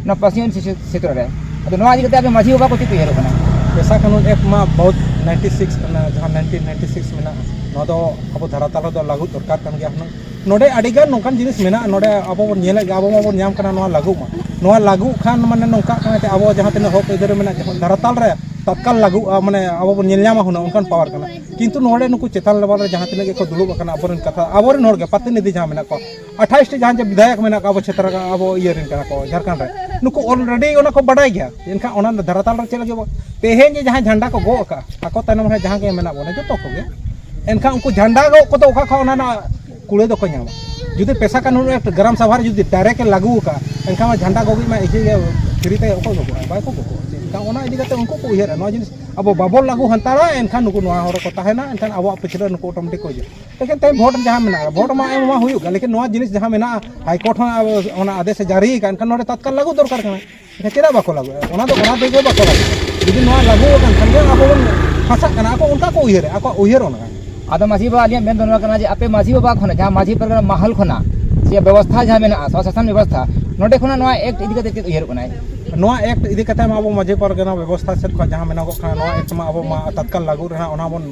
ᱱᱚᱣᱟ ᱯᱟᱹᱥᱤ ᱟᱹᱨᱤ ᱪᱮ-, ᱪᱷᱮᱛᱨᱚ ᱨᱮ᱾ ᱟᱫᱚ ᱱᱚᱣᱟ ᱤᱫᱤ ᱠᱟᱛᱮ ᱟᱵᱮᱱ ᱢᱟᱹᱡᱷᱤ ᱵᱟᱵᱟ ᱠᱚ ᱪᱮᱫ ᱠᱚ ᱩᱭᱦᱟᱹᱨᱚᱜ ᱠᱟᱱᱟ? ᱯᱮᱥᱟ ᱠᱟᱹᱱᱩᱱ ᱮᱠᱴ ᱢᱟ ᱵᱚᱦᱩᱛ ᱱᱟᱭᱤᱱᱴᱤ ᱥᱤᱠᱥ ᱠᱟᱱᱟ, ᱡᱟᱦᱟᱸ ᱱᱟᱭᱤᱱᱴᱤᱱ ᱱᱟᱭᱤᱱᱴᱤ ᱥᱤᱠᱥ ᱢᱮᱱᱟᱜᱼᱟ, ᱱᱚᱣᱟ ᱫᱚ ᱟᱵᱚ ᱫᱷᱟᱨᱟ ᱛᱟᱞᱟ ᱫᱚ ᱞᱟᱹᱜᱩ ᱫᱚᱨᱠᱟᱨ ᱠᱟᱱ ᱜᱮᱭᱟ ᱦᱩᱱᱟᱹᱝ᱾ ᱱᱚᱰᱮ ᱟᱹᱰᱤᱜᱟᱱ ᱱᱚᱝᱠᱟᱱ ᱡᱤᱱᱤᱥ ᱢᱮᱱᱟᱜᱼᱟ, ᱱᱚᱰᱮ ᱟᱵᱚ ᱵᱚᱱ ᱧᱮᱞᱮᱫ ᱜᱮᱭᱟ, ᱟᱵᱚ ᱢᱟᱵᱚᱱ ᱧᱟᱢ ᱠᱟᱱᱟ, ᱱᱚᱣᱟ ᱞᱟᱹᱜᱩᱜ ᱢᱟ᱾ ᱱᱚᱣᱟ ᱞᱟᱹᱜᱩᱜ ᱠᱷᱟᱱ ᱢᱟᱱᱮ ᱱᱚᱝᱠᱟᱜ ᱠᱟᱱᱟ ᱡᱮ ᱟᱵᱚ ᱡᱟᱦᱟᱸ ᱛᱤᱱᱟᱹᱜ ᱦᱚᱠ ᱟᱹᱭᱫᱟᱹᱨ ᱨᱮ ᱢᱮᱱᱟᱜ, ᱡᱟᱦᱟᱸ ᱫᱷᱟᱨᱟ ᱛᱟᱞ ᱨᱮ ᱛᱟᱛᱠᱟᱞ ᱞᱟᱹᱜᱩᱜᱼᱟ, ᱢᱟᱱᱮ ᱟᱵᱚ ᱵᱚᱱ ᱧᱮᱞ ᱧᱟᱢᱟ ᱦᱩᱱᱟᱹᱝ, ᱚᱱᱠᱟᱱ ᱯᱟᱣᱟᱨ ᱠᱟᱱᱟ᱾ ᱠᱤᱱᱛᱩ ᱱᱚᱰᱮ ᱱᱩᱠᱩ ᱪᱮᱛᱟᱱ ᱞᱮᱵᱮᱞ ᱨᱮ ᱡᱟᱦᱟᱸ ᱛᱤᱱᱟᱹᱜ ᱜᱮᱠᱚ ᱫᱩᱲᱩᱵ ᱟᱠᱟᱱᱟ, ᱟᱵᱚᱨᱮᱱ ᱠᱟᱛᱷᱟ, ᱟᱵᱚᱨᱮᱱ ᱦᱚᱲ ᱜᱮ ᱯᱨᱚᱛᱤᱱᱤᱫᱷᱤ ᱡᱟᱦᱟᱸ ᱢᱮᱱᱟᱜ ᱠᱚᱣᱟ, ᱟᱴᱷᱟᱭᱤᱥ ᱴᱤ ᱡᱟᱦᱟᱸ ᱡᱮ ᱵᱤᱫᱷᱟᱭᱚᱠ ᱢᱮᱱᱟᱜ ᱠᱚᱣᱟ ᱟᱵᱚ ᱪᱷᱮᱛᱨᱚ ᱨᱮ, ᱟᱵᱚ ᱤᱭᱟᱹ ᱨᱮᱱ ᱠᱟᱱᱟ ᱠᱚ, ᱡᱷᱟᱲᱠᱷᱚᱸᱰ ᱨᱮ, ᱱᱩᱠᱩ ᱚᱞᱨᱮᱰᱤ ᱚᱱᱟ ᱠᱚ ᱵᱟᱰᱟᱭ ᱜᱮᱭᱟ᱾ ᱮᱱᱠᱷᱟᱱ ᱚᱱᱟ ᱫᱷᱟᱨᱟ ᱛᱟᱞ ᱨᱮ ᱪᱮᱫ ᱞᱟᱹᱜᱤᱫ ᱵᱚ-, ᱛᱮᱦᱮᱧ ᱡᱮ ᱡᱟᱦᱟᱸᱭ ᱡᱷᱟᱱᱰᱟ ᱠᱚ ᱜᱚᱜ ᱟᱠᱟᱫ, ᱟᱠᱚ ᱛᱟᱭᱱᱚᱢ ᱨᱮ ᱡᱟᱦᱟᱸ ᱜᱮ ᱢᱮᱱᱟᱜ ᱵᱚᱱᱟ ᱡᱚᱛᱚ ᱠᱚᱜᱮ, ᱮᱱᱠᱷᱟᱱ ᱩᱱᱠᱩ ᱡᱷᱟᱱᱰᱟ ᱜᱚᱜ ᱠᱚᱫᱚ ᱚᱠᱟ ᱠᱷᱚᱱ ᱚᱱᱟ ᱨᱮᱱᱟᱜ ᱠᱩᱲᱟᱹᱭ ᱫᱚᱠᱚ ᱧᱟᱢᱟ? ᱡᱩᱫᱤ ᱯᱮᱥᱟ ᱠᱟᱹᱱᱩᱱ ᱮᱠᱴ ᱜᱨᱟᱢ ᱥᱟᱵᱷᱟ ᱨᱮ ᱡᱩᱫᱤ ᱰᱟᱭᱨᱮᱠᱴ ᱮ ᱞᱟᱹᱜᱩ ᱟᱠᱟᱫ, ᱮᱱᱠᱷᱟᱱ ᱢᱟ ᱡᱷᱟᱱᱰᱟ ᱜᱚᱜᱤᱡ ᱢᱟ ᱮᱠᱤ ᱜᱮ, ᱯᱷᱨᱤ ᱛᱮ ᱚᱠᱚᱭ ᱜᱚᱜᱚᱜᱼᱟ? ᱵᱟᱭ ᱠᱚ ᱜᱚᱜᱚᱜᱼᱟ᱾ ᱮᱱᱠᱷᱟᱱ ᱚᱱᱟ ᱤᱫᱤ ᱠᱟᱛᱮ ᱩᱱᱠᱩ ᱠᱚ ᱩᱭᱦᱟᱹᱨᱟ, ᱱᱚᱣᱟ ᱡᱤᱱᱤᱥ ᱟᱵᱚ ᱵᱟᱵᱚᱱ ᱞᱟᱹᱜᱩ ᱦᱟᱛᱟᱲᱟ, ᱮᱱᱠᱷᱟᱱ ᱱᱩᱠᱩ ᱱᱚᱣᱟ ᱦᱚᱨ ᱨᱮᱠᱚ ᱛᱟᱦᱮᱱᱟ, ᱮᱱᱠᱷᱟᱱ ᱟᱵᱚᱣᱟᱜ ᱯᱤᱪᱷᱞᱟᱹ ᱱᱩᱠᱩ ᱚᱴᱳᱢᱮᱴᱤᱠ ᱠᱚ ᱦᱤᱡᱩᱜᱼᱟ᱾ ᱞᱮᱠᱤᱱ ᱛᱮᱦᱮᱧ ᱵᱷᱳᱴ ᱡᱟᱦᱟᱸ ᱢᱮᱱᱟᱜᱼᱟ, ᱵᱷᱳᱴ ᱢᱟ ᱮᱢ ᱢᱟ ᱦᱩᱭᱩᱜ ᱜᱮ, ᱞᱮᱠᱤᱱ ᱱᱚᱣᱟ ᱡᱤᱱᱤᱥ ᱡᱟᱦᱟᱸ ᱢᱮᱱᱟᱜᱼᱟ, ᱦᱟᱭᱠᱳᱨᱴ ᱦᱚᱸ ᱟᱵᱚ ᱚᱱᱟ ᱟᱫᱮᱥ ᱮ ᱡᱟᱹᱨᱤ ᱟᱠᱟᱫ, ᱮᱱᱠᱷᱟᱱ ᱱᱚᱰᱮ ᱛᱟᱛᱠᱟᱞ ᱞᱟᱹᱜᱩ ᱫᱚᱨᱠᱟᱨ ᱠᱟᱱᱟ᱾ ᱮᱱᱠᱷᱟᱱ ᱪᱮᱫᱟᱜ ᱵᱟᱠᱚ ᱞᱟᱹᱜᱩᱭᱟ? ᱚᱱᱟ ᱫᱚ, ᱚᱱᱟ ᱛᱮᱜᱮ ᱵᱟᱠᱚ ᱞᱟᱹᱜᱩᱭᱟ᱾ ᱡᱩᱫᱤ ᱱᱚᱣᱟ ᱞᱟᱹᱜᱩ ᱟᱠᱟᱱ ᱠᱷᱟᱱ ᱜᱮ ᱟᱵᱚ ᱵᱚᱱ ᱯᱷᱟᱸᱥᱟᱜ ᱠᱟᱱᱟ, ᱟᱠᱚ ᱚᱱᱠᱟ ᱠᱚ ᱩᱭᱦᱟᱹᱨᱮᱫᱼᱟ, ᱟᱠᱚᱣᱟᱜ ᱩᱭᱦᱟᱹᱨ ᱚᱱᱟ ᱠᱟᱱᱟ᱾ ᱟᱫᱚ ᱢᱟᱹᱡᱷᱤ ᱵᱟᱵᱟ, ᱟᱹᱞᱤᱧᱟᱜ ᱢᱮᱱ ᱫᱚ ᱱᱚᱣᱟ ᱠᱟᱱᱟ ᱡᱮ ᱟᱯᱮ ᱢᱟᱹᱡᱷᱤ ᱵᱟᱵᱟ ᱠᱷᱚᱱᱟᱜ, ᱡᱟᱦᱟᱸ ᱢᱟᱹᱡᱷᱤ ᱯᱟᱨᱜᱟᱱᱟ ᱢᱟᱦᱟᱞ ᱠᱷᱚᱱᱟᱜ ᱡᱮ ᱵᱮᱵᱚᱥᱛᱷᱟ ᱡᱟᱦᱟᱸ ᱢᱮᱱᱟᱜᱼᱟ, ᱥᱚᱥᱟᱥᱚᱱ ᱵᱮᱵᱚᱥᱛᱷᱟ, ᱱᱚᱸᱰᱮ ᱠᱷᱚᱱᱟᱜ ᱱᱚᱣᱟ ᱮᱠᱴ ᱤᱫᱤ ᱠᱟᱛᱮ ᱪᱮᱫ ᱩᱭᱦᱟᱹᱨᱚᱜ ᱠᱟᱱᱟ? ᱱᱚᱣᱟ ᱮᱠᱴ ᱤᱫᱤ ᱠᱟᱛᱮ ᱢᱟ ᱟᱵᱚ ᱢᱟᱹᱡᱷᱤ ᱯᱟᱨᱜᱟᱱᱟ ᱵᱮᱵᱚᱥᱛᱷᱟ ᱥᱮᱫ ᱠᱷᱚᱱ ᱡᱟᱦᱟᱸ ᱢᱮᱱᱚᱜᱚᱜ ᱠᱟᱱᱟ, ᱱᱚᱣᱟ ᱮᱠᱴ ᱢᱟ ᱟᱵᱚ ᱢᱟ ᱛᱟᱛᱠᱟᱞ ᱞᱟᱹᱜᱩ ᱨᱮᱱᱟᱜ ᱚᱱᱟ ᱵᱚᱱ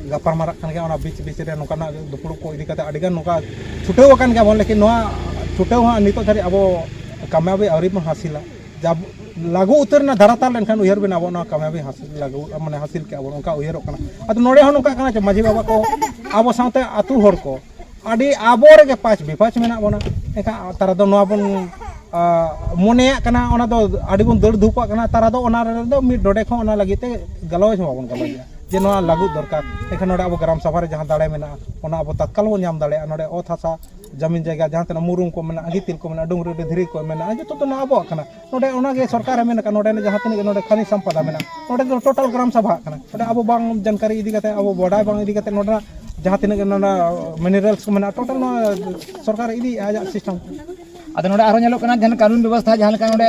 ᱜᱟᱯᱟᱞ ᱢᱟᱨᱟᱜ ᱠᱟᱱ ᱜᱮᱭᱟ᱾ ᱚᱱᱟ ᱵᱤᱪ ᱵᱤᱪ ᱨᱮ ᱱᱚᱝᱠᱟᱱᱟᱜ ᱫᱩᱯᱲᱩᱵ ᱠᱚ ᱤᱫᱤ ᱠᱟᱛᱮ ᱟᱹᱰᱤᱜᱟᱱ ᱱᱚᱝᱠᱟ ᱪᱷᱩᱴᱟᱹᱣ ᱟᱠᱟᱱ ᱜᱮᱭᱟ ᱵᱚᱱ, ᱞᱮᱠᱤᱱ ᱱᱚᱣᱟ ᱪᱷᱩᱴᱟᱹᱣ ᱦᱚᱸ ᱱᱤᱛᱚᱜ ᱫᱷᱟᱹᱨᱤᱡ ᱟᱵᱚ ᱠᱟᱢᱭᱟᱵᱤ ᱟᱹᱣᱨᱤ ᱵᱚᱱ ᱦᱟᱹᱥᱤᱞᱟ᱾ ᱡᱟᱵ-, ᱞᱟᱹᱜᱩ ᱩᱛᱟᱹᱨ ᱮᱱᱟ ᱫᱷᱟᱨᱟᱛᱟᱞ, ᱮᱱᱠᱷᱟᱱ ᱩᱭᱦᱟᱹᱨ ᱵᱮᱱ ᱟᱵᱚ ᱱᱚᱣᱟ ᱠᱟᱢᱭᱟᱵᱤ ᱦᱟᱹᱥᱤᱞ ᱞᱟᱹᱜᱩ, ᱢᱟᱱᱮ ᱦᱟᱹᱥᱤᱞ ᱠᱮᱜᱼᱟ ᱵᱚᱱ, ᱚᱱᱠᱟ ᱩᱭᱦᱟᱹᱨᱚᱜ ᱠᱟᱱᱟ᱾ ᱟᱫᱚ ᱱᱚᱰᱮ ᱦᱚᱸ ᱱᱚᱝᱠᱟ ᱠᱟᱱᱟ ᱡᱮ ᱢᱟᱹᱡᱷᱤ ᱵᱟᱵᱟ ᱠᱚ, ᱟᱵᱚ ᱥᱟᱶᱛᱮ ᱟᱹᱛᱩ ᱦᱚᱲ ᱠᱚ ᱟᱹᱰᱤ ᱟᱵᱚ ᱨᱮᱜᱮ ᱯᱟᱸᱪ ᱵᱤᱯᱟᱸᱪ ᱢᱮᱱᱟᱜ ᱵᱚᱱᱟ᱾ ᱮᱱᱠᱷᱟᱱ ᱛᱟᱨᱟ ᱫᱚ ᱱᱚᱣᱟ ᱵᱚᱱ, ᱟ, ᱢᱚᱱᱮᱭᱟᱜ ᱠᱟᱱᱟ, ᱚᱱᱟ ᱫᱚ ᱟᱹᱰᱤ ᱵᱚᱱ ᱫᱟᱹᱲ ᱫᱷᱩᱯᱟᱜ ᱠᱟᱱᱟ᱾ ᱛᱟᱨᱟ ᱫᱚ ᱚᱱᱟ ᱨᱮᱫᱚ ᱢᱤᱫ ᱰᱚᱸᱰᱮ ᱠᱷᱚᱱ ᱚᱱᱟ ᱞᱟᱹᱜᱤᱫ ᱛᱮ ᱜᱟᱞᱚᱪ ᱦᱚᱸ ᱵᱟᱵᱚᱱ ᱜᱟᱞᱚᱪᱮᱜᱼᱟ ᱡᱮ ᱱᱚᱣᱟ ᱞᱟᱹᱜᱩ ᱫᱚᱨᱠᱟᱨ᱾ ᱮᱱᱠᱷᱟᱱ ᱱᱚᱰᱮ ᱟᱵᱚ ᱜᱨᱟᱢ ᱥᱟᱵᱷᱟ ᱨᱮ ᱡᱟᱦᱟᱸ ᱫᱟᱲᱮ ᱢᱮᱱᱟᱜᱼᱟ, ᱚᱱᱟ ᱟᱵᱚ ᱛᱟᱛᱠᱟᱞ ᱵᱚᱱ ᱧᱟᱢ ᱫᱟᱲᱮᱭᱟᱜᱼᱟ᱾ ᱱᱚᱰᱮ ᱚᱛ ᱦᱟᱥᱟ, ᱡᱟᱢᱤᱱ ᱡᱟᱭᱜᱟ, ᱡᱟᱦᱟᱸ ᱛᱤᱱᱟᱹᱜ ᱢᱩᱨᱩᱢ ᱠᱚ ᱢᱮᱱᱟᱜᱼᱟ, ᱜᱤᱛᱤᱞ ᱠᱚ ᱢᱮᱱᱟᱜᱼᱟ, ᱰᱩᱝᱨᱤ ᱨᱮ ᱫᱷᱤᱨᱤ ᱠᱚ ᱢᱮᱱᱟᱜᱼᱟ, ᱡᱚᱛᱚ ᱫᱚ ᱱᱚᱣᱟ ᱟᱵᱚᱣᱟᱜ ᱠᱟᱱᱟ᱾ ᱱᱚᱰᱮ ᱚᱱᱟᱜᱮ ᱥᱚᱨᱠᱟᱨᱮ ᱢᱮᱱ ᱟᱠᱟᱫ, ᱱᱚᱰᱮ ᱡᱟᱦᱟᱸ ᱛᱤᱱᱟᱹᱜ ᱜᱮ ᱱᱚᱰᱮ ᱠᱷᱟᱱᱤ ᱥᱟᱢᱯᱟᱫᱟ ᱢᱮᱱᱟᱜᱼᱟ, ᱱᱚᱰᱮ ᱫᱚ ᱴᱳᱴᱟᱞ ᱜᱨᱟᱢ ᱥᱟᱵᱷᱟ ᱠᱟᱱᱟ᱾ ᱱᱚᱰᱮ ᱟᱵᱚ ᱵᱟᱝ ᱡᱟᱱᱠᱟᱨᱤ ᱤᱫᱤ ᱠᱟᱛᱮ, ᱟᱵᱚ ᱵᱟᱰᱟᱭ ᱵᱟᱝ ᱤᱫᱤ ᱠᱟᱛᱮ, ᱱᱚᱰᱮᱱᱟᱜ ᱡᱟᱦᱟᱸ ᱛᱤᱱᱟᱹᱜ ᱜᱮ ᱱᱚᱰᱮ ᱢᱤᱱᱟᱨᱮᱞᱥ ᱠᱚ ᱢᱮᱱᱟᱜᱼᱟ, ᱴᱳᱴᱟᱞ ᱱᱚᱣᱟ ᱥᱚᱨᱠᱟᱨ ᱤᱫᱤᱭᱮᱫᱼᱟ ᱟᱡᱟᱜ ᱥᱤᱥᱴᱮᱢ᱾ ᱟᱫᱚ ᱱᱚᱰᱮ ᱟᱨᱦᱚᱸ ᱧᱮᱞᱚᱜ ᱠᱟᱱᱟ, ᱡᱟᱦᱟᱸ ᱠᱟᱹᱱᱩᱱ ᱵᱮᱵᱚᱥᱛᱷᱟ, ᱡᱟᱦᱟᱸ ᱞᱮᱠᱟ ᱱᱚᱰᱮ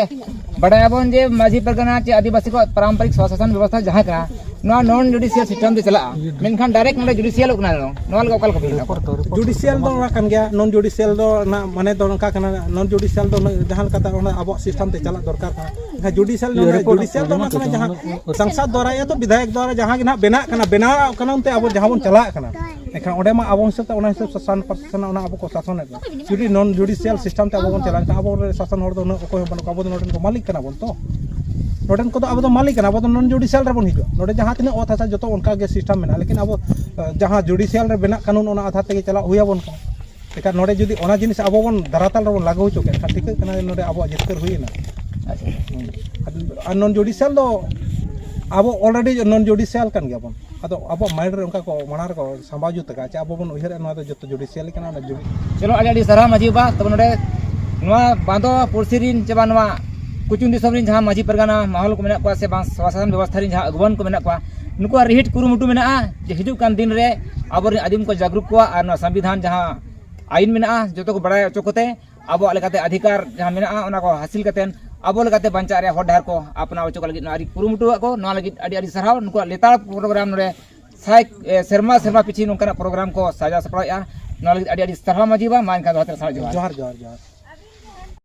ᱵᱟᱰᱟᱭᱟᱵᱚᱱ ᱡᱮ ᱢᱟᱹᱡᱷᱤ ᱯᱟᱨᱜᱟᱱᱟ ᱪᱮ ᱟᱹᱫᱤᱵᱟᱹᱥᱤ ᱠᱚᱣᱟᱜ ᱯᱟᱨᱟᱢᱯᱚᱨᱤᱠ ᱥᱚᱥᱟᱥᱚᱱ ᱵᱮᱵᱚᱥᱛᱷᱟ ᱡᱟᱦᱟᱸ ᱠᱟᱱᱟ, ᱱᱚᱣᱟ ᱱᱚᱱ ᱡᱩᱰᱤᱥᱤᱭᱟᱞ ᱥᱤᱥᱴᱮᱢ ᱛᱮ ᱪᱟᱞᱟᱜᱼᱟ, ᱢᱮᱱᱠᱷᱟᱱ ᱰᱟᱭᱨᱮᱠᱴ ᱱᱚᱰᱮ ᱡᱩᱰᱤᱥᱤᱭᱟᱞᱚᱜ ᱠᱟᱱᱟ᱾ ᱱᱚᱣᱟ ᱞᱮᱠᱟ ᱚᱠᱟ ᱞᱮᱠᱟ ᱵᱤᱱ ᱧᱮᱞ ᱫᱟ? ᱡᱩᱰᱤᱥᱤᱭᱟᱞ ᱫᱚ ᱚᱱᱟ ᱠᱟᱱ ᱜᱮᱭᱟ, ᱱᱚᱱ ᱡᱩᱰᱤᱥᱤᱭᱟᱞ ᱫᱚ ᱚᱱᱟ ᱢᱟᱱᱮ ᱫᱚ ᱱᱚᱝᱠᱟ ᱠᱟᱱᱟ, ᱱᱚᱱ ᱡᱩᱰᱤᱥᱤᱭᱟᱞ ᱫᱚ ᱚᱱᱟ ᱡᱟᱦᱟᱸ ᱞᱮᱠᱟᱛᱮ ᱚᱱᱟ ᱟᱵᱚᱣᱟᱜ ᱥᱤᱥᱴᱮᱢ ᱛᱮ ᱪᱟᱞᱟᱜ ᱫᱚᱨᱠᱟᱨ ᱠᱟᱱᱟ᱾ ᱮᱱᱠᱷᱟᱱ ᱡᱩᱰᱤᱥᱤᱭᱟᱞ ᱫᱚ ᱚᱱᱟ, ᱡᱩᱰᱤᱥᱤᱭᱟᱞ ᱫᱚ ᱚᱱᱟ ᱠᱟᱱᱟ ᱡᱟᱦᱟᱸ ᱥᱟᱝᱥᱟᱫ ᱫᱚᱣᱟᱨᱟ ᱭᱟ ᱛᱚ ᱵᱤᱫᱷᱟᱭᱚᱠ ᱫᱚᱣᱟᱨᱟ ᱡᱟᱦᱟᱸ ᱜᱮ ᱱᱟᱦᱟᱜ ᱵᱮᱱᱟᱜ ᱠᱟᱱᱟ, ᱵᱮᱱᱟᱣ ᱠᱟᱱᱟ ᱚᱱᱛᱮ ᱟᱵᱚ ᱡᱟᱦᱟᱸ ᱵᱚᱱ ᱪᱟᱞᱟᱜ ᱠᱟᱱᱟ᱾ ᱮᱱᱠᱷᱟᱱ ᱚᱸᱰᱮ ᱢᱟ ᱟᱵᱚ ᱦᱤᱥᱟᱹᱵ ᱛᱮ ᱚᱱᱟ ᱦᱤᱥᱟᱹᱵ ᱥᱟᱥᱚᱱ ᱯᱨᱚᱥᱟᱥᱚᱱ ᱚᱱᱟ ᱟᱵᱚ ᱠᱚ ᱥᱟᱥᱚᱱᱮᱫ ᱵᱚᱱᱟ᱾ ᱡᱩᱫᱤ ᱱᱚᱱ ᱡᱩᱰᱤᱥᱤᱭᱟᱞ ᱥᱤᱥᱴᱮᱢ ᱛᱮ ᱟᱵᱚ ᱵᱚᱱ ᱪᱟᱞᱟᱜᱼᱟ, ᱮᱱᱠᱷᱟᱱ ᱟᱵᱚ ᱨᱮᱱ ᱥᱟᱥᱚᱱ ᱦᱚᱲ ᱫᱚ ᱩᱱᱟᱹᱜ ᱚᱠᱚᱭ ᱦᱚᱸ ᱵᱟᱹᱱᱩᱜ ᱠᱚᱣᱟ, ᱟᱵᱚ ᱫᱚ ᱱᱚᱰᱮᱱ ᱠᱚ ᱢᱟᱹᱞᱤᱠ ᱠᱟᱱᱟ ᱵᱚᱱ ᱛᱚ᱾ ᱱᱚᱰᱮᱱ ᱠᱚᱫᱚ ᱟᱵᱚ ᱫᱚ ᱢᱟᱹᱞᱤᱠ ᱠᱟᱱᱟ, ᱟᱵᱚ ᱫᱚ ᱱᱚᱱ ᱡᱩᱰᱤᱥᱤᱭᱟᱞ ᱨᱮᱵᱚᱱ ᱦᱤᱡᱩᱜᱼᱟ᱾ ᱱᱚᱰᱮ ᱡᱟᱦᱟᱸ ᱛᱤᱱᱟᱹᱜ ᱚᱛ ᱦᱟᱥᱟ ᱡᱚᱛᱚ ᱚᱱᱠᱟ ᱜᱮ ᱥᱤᱥᱴᱮᱢ ᱢᱮᱱᱟᱜᱼᱟ, ᱞᱮᱠᱤᱱ ᱟᱵᱚ, ᱮ, ᱡᱟᱦᱟᱸ ᱡᱩᱰᱤᱥᱤᱭᱟᱞ ᱨᱮ ᱵᱮᱱᱟᱜ ᱠᱟᱹᱱᱩᱱ ᱚᱱᱟ ᱟᱫᱷᱟᱨ ᱛᱮᱜᱮ ᱪᱟᱞᱟᱜ ᱦᱩᱭ ᱟᱵᱚᱱ ᱠᱟᱱᱟ᱾ ᱮᱱᱠᱷᱟᱱ ᱱᱚᱰᱮ ᱡᱩᱫᱤ ᱚᱱᱟ ᱡᱤᱱᱤᱥ ᱟᱵᱚ ᱵᱚᱱ ᱫᱟᱨᱟᱛᱟᱞ ᱨᱮᱵᱚᱱ ᱞᱟᱹᱜᱩ ᱦᱚᱪᱚ ᱠᱮᱫ ᱠᱷᱟᱱ ᱴᱷᱤᱠᱟᱹᱜ ᱠᱟᱱᱟ ᱡᱮ ᱱᱚᱰᱮ ᱟᱵᱚᱣᱟᱜ ᱡᱤᱛᱠᱟᱹᱨ ᱦᱩᱭᱮᱱᱟ᱾ ᱟᱪᱪᱷᱟ᱾ ᱦᱩᱸ᱾ ᱟᱨ, ᱟᱨ ᱱᱚᱱ ᱡᱩᱰᱤᱥᱤᱭᱟᱞ ᱫᱚ ᱟᱵᱚ already ᱱᱚᱱ ᱡᱩᱰᱤᱥᱤᱭᱟᱞ ᱠᱟᱱ ᱜᱮᱭᱟᱵᱚᱱ᱾ ᱟᱫᱚ ᱟᱵᱚᱣᱟᱜ ᱢᱟᱭᱤᱱᱰ ᱨᱮ ᱚᱱᱠᱟ ᱠᱚ ᱢᱟᱲᱟᱝ ᱨᱮᱠᱚ ᱥᱟᱢᱵᱟᱣ ᱡᱩᱛ ᱟᱠᱟᱫᱼᱟ, ᱪᱮ ᱟᱵᱚ ᱵᱚᱱ ᱩᱭᱦᱟᱹᱨᱮᱫᱼᱟ ᱱᱚᱣᱟ ᱫᱚ ᱡᱚᱛᱚ ᱡᱩᱰᱤᱥᱤᱭᱟᱞ ᱠᱟᱱᱟ, ᱚᱱᱟ ᱡᱩᱰᱤ- ᱪᱚᱞᱚ, ᱟᱹᱰᱤ ᱟᱹᱰᱤ ᱥᱟᱨᱦᱟᱣ ᱢᱟᱹᱡᱷᱤ ᱵᱟᱵᱟ᱾ ᱛᱚᱵᱮ ᱱᱚᱰᱮ ᱱᱚᱣᱟ ᱵᱟᱸᱫᱚ ᱯᱩᱲᱥᱤ ᱨᱤᱱ ᱪᱮ ᱵᱟᱝ ᱱᱚᱣᱟ ᱠᱩᱪᱩᱝ ᱫᱤᱥᱚᱢ ᱨᱤᱱ ᱡᱟᱦᱟᱸ ᱢᱟᱹᱡᱷᱤ ᱯᱟᱨᱜᱟᱱᱟ ᱢᱟᱦᱚᱞ ᱠᱚ ᱢᱮᱱᱟᱜ ᱠᱚᱣᱟ ᱥᱮ ᱵᱟᱝ ᱥᱚᱥᱟᱥᱚᱱ ᱵᱮᱵᱚᱥᱛᱷᱟ ᱨᱤᱱ ᱡᱟᱦᱟᱸ ᱟᱹᱜᱩᱣᱟᱹᱱ ᱠᱚ ᱢᱮᱱᱟᱜ ᱠᱚᱣᱟ, ᱱᱩᱠᱩᱣᱟᱜ ᱨᱤᱦᱤᱴ ᱠᱩᱨᱩᱢᱩᱴᱩ ᱢᱮᱱᱟᱜᱼᱟ ᱡᱮ ᱦᱤᱡᱩᱜ ᱠᱟᱱ ᱫᱤᱱ ᱨᱮ ᱟᱵᱚᱨᱮᱱ ᱟᱹᱫᱤᱢ ᱠᱚ ᱡᱟᱜᱽᱨᱩᱠ ᱠᱚᱣᱟ ᱟᱨ ᱱᱚᱣᱟ ᱥᱚᱝᱵᱤᱫᱷᱟᱱ ᱡᱟᱦᱟᱸ ᱟᱹᱭᱤᱱ ᱢᱮᱱᱟᱜᱼᱟ, ᱡᱚᱛᱚ ᱠᱚ ᱵᱟᱲᱟᱭ ᱦᱚᱪᱚ ᱠᱚᱛᱮ ᱟᱵᱚᱣᱟᱜ ᱞᱮᱠᱟᱛᱮ ᱚᱫᱷᱤᱠᱟᱨ ᱡᱟᱦᱟᱸ ᱢᱮᱱᱟᱜᱼᱟ, ᱚᱱᱟ ᱠᱚ ᱦᱟᱹᱥᱤᱞ ᱠᱟᱛᱮᱫ ᱟᱵᱚ ᱞᱮᱠᱟᱛᱮ ᱵᱟᱧᱪᱟᱜ ᱨᱮᱭᱟᱜ ᱦᱚᱨ ᱰᱟᱦᱟᱨ ᱠᱚ ᱟᱯᱱᱟᱨ ᱦᱚᱪᱚ ᱠᱚ ᱞᱟᱹᱜᱤᱫ ᱱᱚᱣᱟ ᱟᱹᱰᱤ ᱠᱩᱨᱩᱢᱩᱴᱩ ᱟᱠᱟᱫ ᱠᱚ᱾ ᱱᱚᱣᱟ ᱞᱟᱹᱜᱤᱫ ᱟᱹᱰᱤ ᱟᱹᱰᱤ ᱥᱟᱨᱦᱟᱣ᱾ ᱱᱩᱠᱩᱣᱟᱜ ᱞᱮᱛᱟᱲ ᱯᱨᱳᱜᱨᱟᱢ ᱱᱚᱰᱮ ᱥᱟᱭ ᱮ, ᱥᱮᱨᱢᱟ ᱥᱮᱨᱢᱟ ᱯᱤᱪᱷᱤ ᱱᱚᱝᱠᱟᱱᱟᱜ ᱯᱨᱳᱜᱨᱟᱢ ᱠᱚ ᱥᱟᱡᱟᱣ ᱥᱟᱯᱲᱟᱣᱮᱫᱼᱟ᱾ ᱱᱚᱣᱟ ᱞᱟᱹᱜᱤᱫ ᱟᱹᱰᱤ ᱟᱹᱰᱤ ᱥᱟᱨᱦᱟᱣ ᱢᱟᱹᱡᱷᱤ ᱵᱟᱵᱟ᱾ ᱢᱟ ᱮᱱᱠᱷᱟᱱ ᱫᱚᱦᱲᱟ ᱛᱮ ᱥᱟᱨᱦᱟᱣ ᱡᱚᱦᱟᱨ᱾ ᱡᱚᱦᱟᱨ ᱡᱚᱦᱟᱨ ᱡᱚᱦᱟᱨ᱾